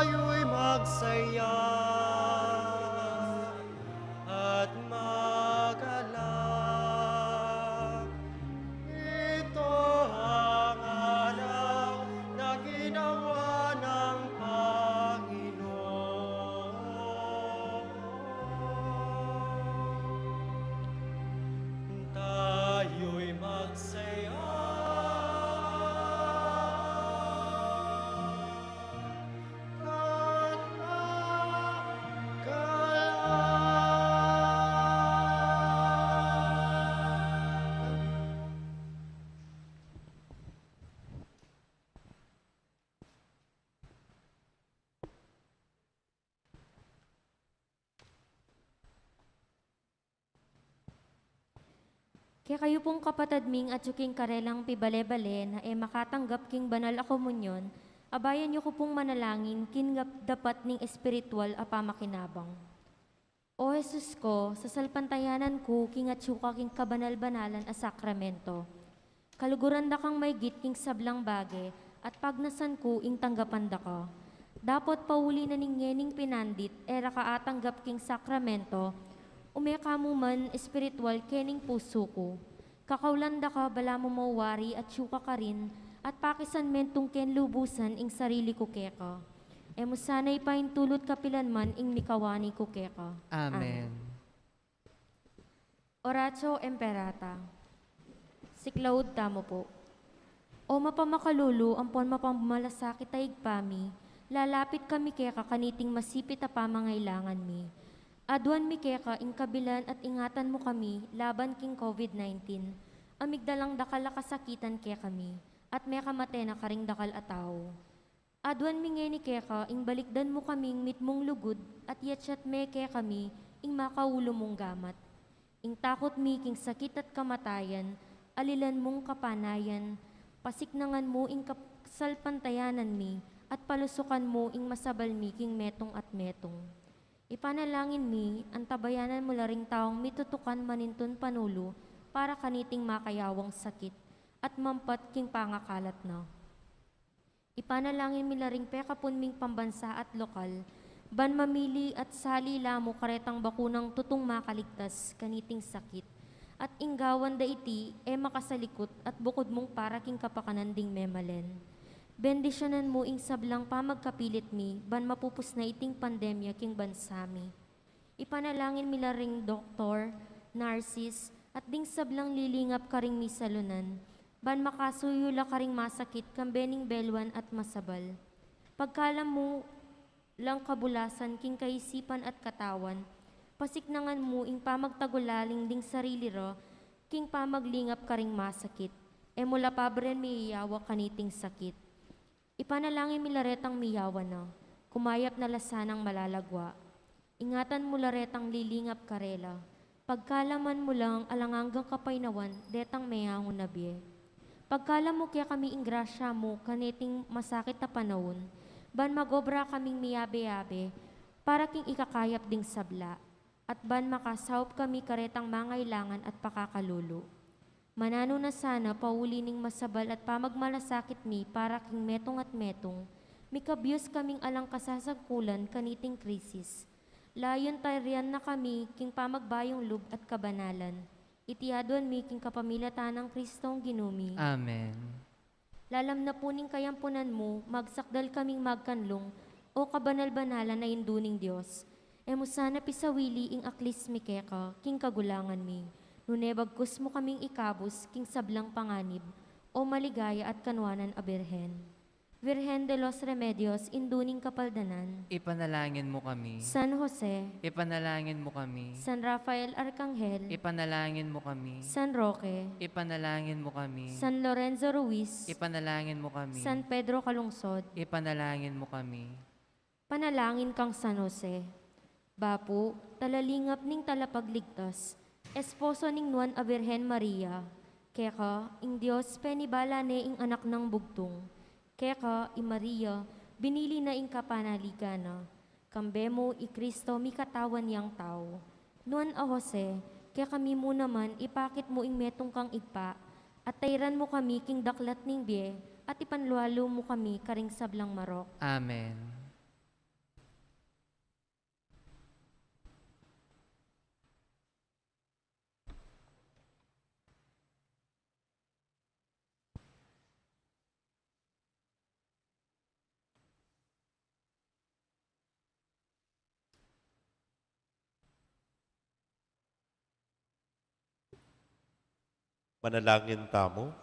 Tayo'y magsaya at magalak. Ito ang araw na ginawa ng Panginoon. Tayo'y magsaya. Kekayu pung kapatad ming atyu king karelang pibale-bale na e makatanggap king banal a komunyon, abayan yu ku pung manalangin king gap-, dapat ning espiritual a pamakinabang. O Jesus ko, sasalpantayanan ku king atyu ka king kabanal-banalan a sakramento. Kaluguran da kang maygit king sablang bage, at pagnasan ku ing tanggapan da ka. Dapot pauli na ning ngening pinandit, e ra ka atanggap king sakramento, ume ka mu man espiritual kening pusu ku. Kakaulan da ka balamu mawari atyu ka karin, at pakisan mentung ken lubusan ing sarili ku keka. E mu sana ipaintulut kapilan man ing mikawani ku keka. Amen. Amen. Oratio Imperata. Siklaud tamu pu. O mapamakalulu ampon mapamalasakit a Ibpa mi, lalapit kami keka kaniting masipit a pamangailangan mi. Aduan mi keka ing kabilan at ingatan mu kami laban king COVID nineteen, a migdalang dakal a kasakitan kekami, at mekamate na karing dakal a tau. Aduan mi ngeni keka ing balikdan mu kaming mitmung lugud at yatyat me kekami ing makaulu mung gamat. Ing takut mi king sakit at kamatayan, alilan mung kapanayan, pasiknangan mu ing kasalpantayanan mi, at palusukan mu ing masabal mi king metung at metung. Ipanalangin mi, antabayanan mu la ring taung mitutukan manintun panulu para kaniting makayawang sakit, at mampat king pangakalat na. Ipanalangin mi la ring pekapun ming pambansa at lokal, ban mamili at sali la mu karetang bakunang tutung makaligtas kaniting sakit, at ing gawan da iti e makasalikut at bukud mung para king kapakanan ding memalen. Bendisyonan mu ing sablang pamagkapilit mi, ban mapupus na iting pandemya king bansa mi. Ipanalangin mi la ring doktor, narsis, at ding sablang lilingap karing misalunan, ban makasuyu la karing masakit kambe ning beluan at masabal. Pagkalam mu lang kabulasan king kaisipan at katawan, pasiknangan mu ing pamagtagulaling ding sarili ra king pamaglingap karing masakit, e mu la pabren miyawa kaniting sakit. Ipanalangin mi la retang miyawa na, kumayap na la sanang malalagwa. Ingatan mu la retang lilingap karela. Pagkalaman mu lang alang anggang kapaynawan detang meangu na bie. Pagkalam mu kekami ing grasya mu kaneting masakit a panaun, ban magobra kaming miyabe-yabe para king ikakayap ding sabla, at ban makasaup kami karetang mangailangan at pakakalulu. Mananu na sana pauli ning masabal at pamagmalasakit mi para king metung at metung, mikabyus kaming alang kasasagkulan kaniting krisis. Layun tarian na kami king pamagbayung lub at kabanalan. Iti aduan mi king kapamilatan nang Kristong Ginu mi. Amen. Lalam na pu ning kayampunan mu, magsakdal kaming magkanlung, o kabanal-banalan a Indu ning Dios. E mu sana pisawili ing aklis mi keka king kagulangan mi, nune bagkus mu kaming ikabus king sablang panganib, o maligaya at kanwanan a Birhen. Virgen de los Remedios, Indu ning Kapaldanan. Ipanalangin mu kami. San Jose. Ipanalangin mu kami. San Rafael Arcangel. Ipanalangin mu kami. San Roque. Ipanalangin mu kami. San Lorenzo Ruiz. Ipanalangin mu kami. San Pedro Calungsod. Ipanalangin mu kami. Panalangin kang San Jose. Bapu, talalingap ning Talapagligtas, esposo ning Nuan a Birhen Maria, keka ing Dios penibala ne ing Anak nang Bugtung. Keka i Maria, binili na ing kapanaligan na. Kambe mu i Kristo mikatawan yang tau. Nuan a Jose, kekami mu naman ipakit mu ing metung kang Ibpa, at tairan mu kami king daklat ning bie, at ipanlualu mu kami karing sablang marok. Amen. Manalangin tamu.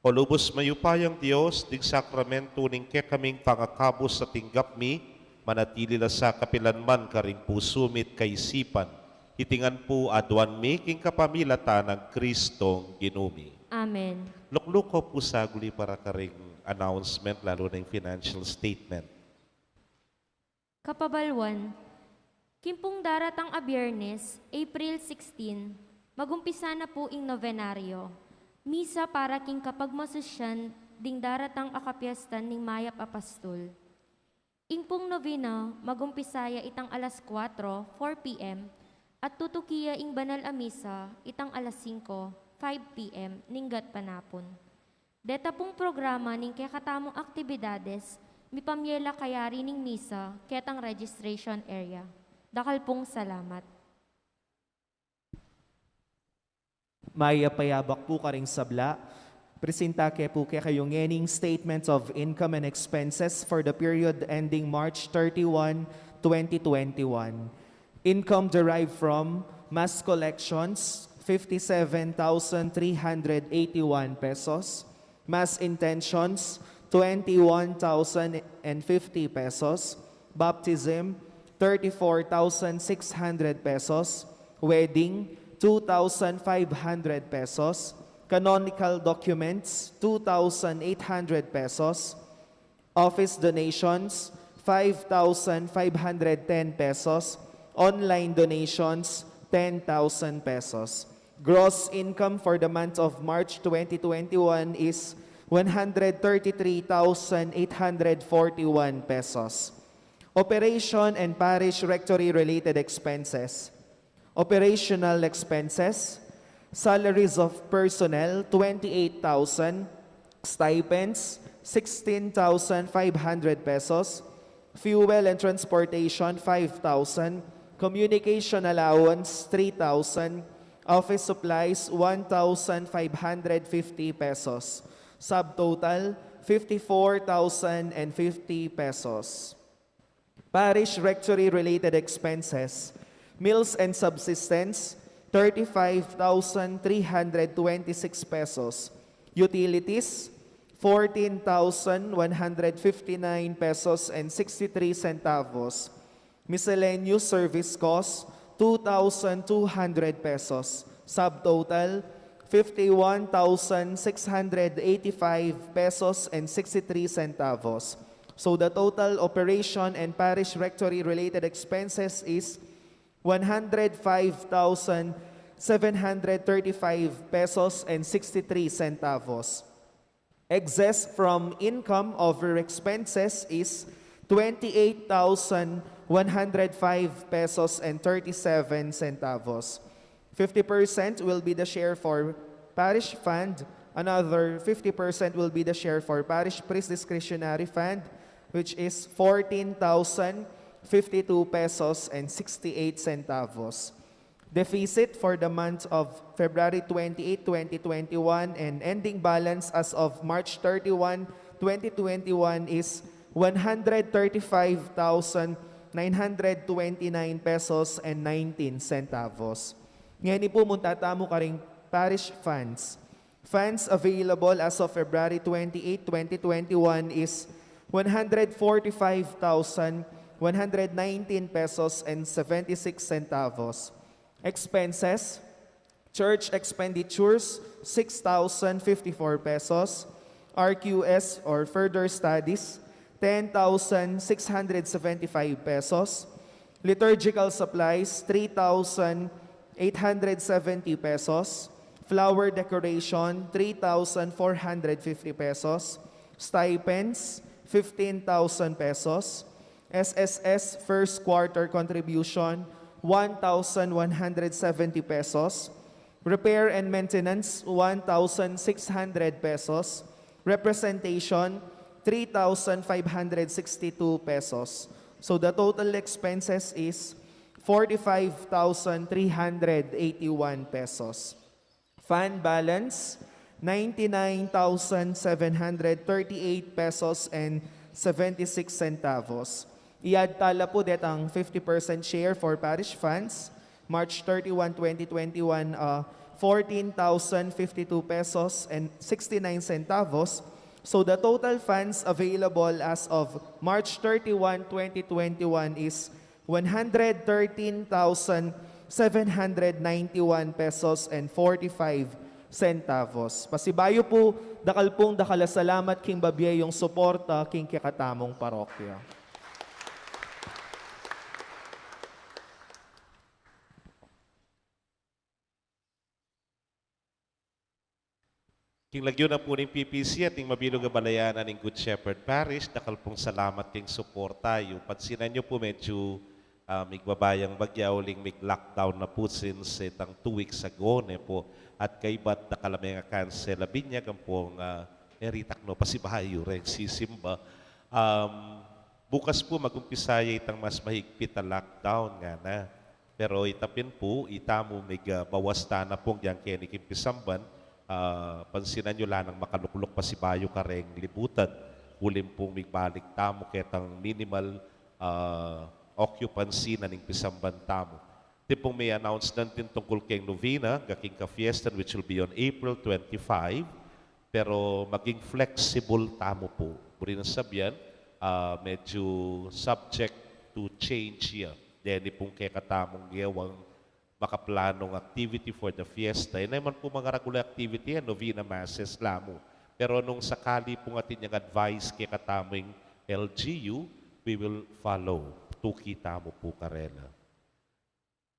O lubus mayupayang Dios, ding sakramentu ning kekaming pangakabus a tinggap mi, manatili la sa kapilan man karing pusu mi't kaisipan. Iti ngan pu aduan mi king kapamilatan nang Kristong Ginu mi. Amen. Lukluk ko pu saguli para karing announcement, lalu na ing financial statement. Kapabaluan, king pung daratang a Biyernes, April sixteen, magumpisa na pu ing novenario, misa para king kapagmasusyan ding daratang a kapiestan ning mayap a pastul. Ing pung novena, magumpisa ya itang alas kuatro, four P M, at tutuki ya ing banal a misa itang alas singko, five P M, ning gatpanapun. Deta pung programa ning kekatamung aktibidades, mipamye la kayari ning misa ketang registration area. Dakal pung salamat. Mayap a yabak pu karing sabla. Presinta ke pu kekayu ngening statements of income and expenses for the period ending March thirty-one, twenty twenty-one. Income derived from mass collections, fifty-seven thousand three hundred eighty-one pesos. Mass intentions, twenty-one thousand and fifty pesos. Baptism, thirty-four thousand six hundred pesos. Wedding, two thousand five hundred pesos. Canonical documents, two thousand eight hundred pesos. Office donations, five thousand five hundred ten pesos. Online donations, ten thousand pesos. Gross income for the month of March twenty twenty-one is one hundred thirty-three thousand eight hundred forty-one pesos. Operation and parish rectory related expenses. Operational expenses, salaries of personnel, twenty-eight thousand, stipends, sixteen thousand five hundred pesos, fuel and transportation, five thousand, communication allowance, three thousand, office supplies, one thousand five hundred fifty pesos. Subtotal, fifty-four thousand and fifty pesos. Parish rectory related expenses, meals and subsistence, thirty-five thousand three hundred twenty-six pesos. Utilities, fourteen thousand one hundred fifty-nine pesos and sixty-three centavos. Miscellaneous service cost, two thousand two hundred pesos. Subtotal, fifty-one thousand six hundred eighty-five pesos and sixty-three centavos. So the total operation and parish rectory related expenses is one hundred five thousand seven hundred thirty-five pesos and sixty-three centavos. Excess from income over expenses is twenty-eight thousand one hundred five pesos and thirty-seven centavos. Fifty percent will be the share for parish fund. Another fifty percent will be the share for parish priest discretionary fund, which is fourteen thousand fifty-two pesos and sixty-eight centavos. Deficit for the month of February twenty-eight, twenty twenty-one, and ending balance as of March thirty-one, twenty twenty-one is one hundred thirty-five thousand nine hundred twenty-nine pesos and nineteen centavos. Ngeni pu, munta tamu karing parish funds. Funds available as of February twenty-eight, twenty twenty-one is one hundred forty-five thousand one hundred nineteen pesos and seventy-six centavos. Expenses, church expenditures, six thousand fifty-four pesos. R Q S or further studies, ten thousand six hundred seventy-five pesos. Liturgical supplies, three thousand eight hundred seventy pesos. Flower decoration, three thousand four hundred fifty pesos. Stipends, fifteen thousand pesos. S S S first quarter contribution, one thousand one hundred seventy pesos. Repair and maintenance, one thousand six hundred pesos. Representation, three thousand five hundred sixty-two pesos. So the total expenses is forty-five thousand three hundred eighty-one pesos. Fund balance, ninety-nine thousand seven hundred thirty-eight pesos and seventy-six centavos. Iad tala pu detang fifty percent share for parish funds, March thirty-one, twenty twenty-one, uh, fourteen thousand fifty-two pesos and sixty-nine centavos. So the total funds available as of March thirty-one, twenty twenty-one is one hundred thirteen thousand seven hundred ninety-one pesos and forty-five centavos. Pasibayu pu, dakal pung dakal a salamat king babie yung suporta king kekatamung parokya. King lagyu na pu ning P P C at ning mabilug a balayan a ning Good Shepherd Parish, dakal pung salamat king suporta yu. Pansinan yu pu, medyu, ah, migbaba yang bagya uling mig-lockdown na pu since itang two weeks ago, ne pu. At kaybat dakal a menga-cancel a binyag ampong, ah, e ritak no pasibayu reng sisimba. Um, bukas pu magumpisa ya itang mas mahigpit a lockdown ngana. Pero ita pin pu, itamu mig, ah, bawas tana pung yang keni king pisamban, ah, pansinan yu la nang makalukluk pasibayu kareng libutan, uling pung migbalik tamu ketang minimal, ah, occupancy na ning pisamban tamu. Tipung mi-announce na natin tungkul keng novena, ga king kafiestan, which will be on April twenty-five, pero maging flexible tamu pu. Buri nang sabian, ah, medyu subject to change ya. Deni pung kekatamung gewang makaplanung activity for the fiesta. E naman pu mangaragul a activity, e novena masses la mu. Pero nung sakali pung atin yang advice kekatamu ing L G U, we will follow. Tuki tamu pu karela.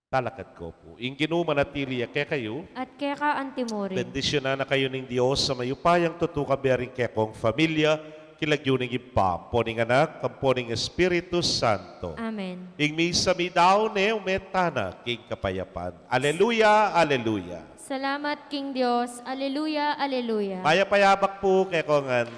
Talakad ko pu. Ing Ginu manatili ya kekayu. At keka antimurin. Bendisyunan na kayu ning Dios a mayupayang tutu, kabie ring kekong familia, king lagyu ning Ibpa, ampo ning Anak, ampo ning Espiritu Santo. Amen. Ing misa mi daun ne, ume tana king kapayapan. Aleluya, aleluya. Salamat king Dios. Aleluya, aleluya. Mayap a yabak pu kekongan.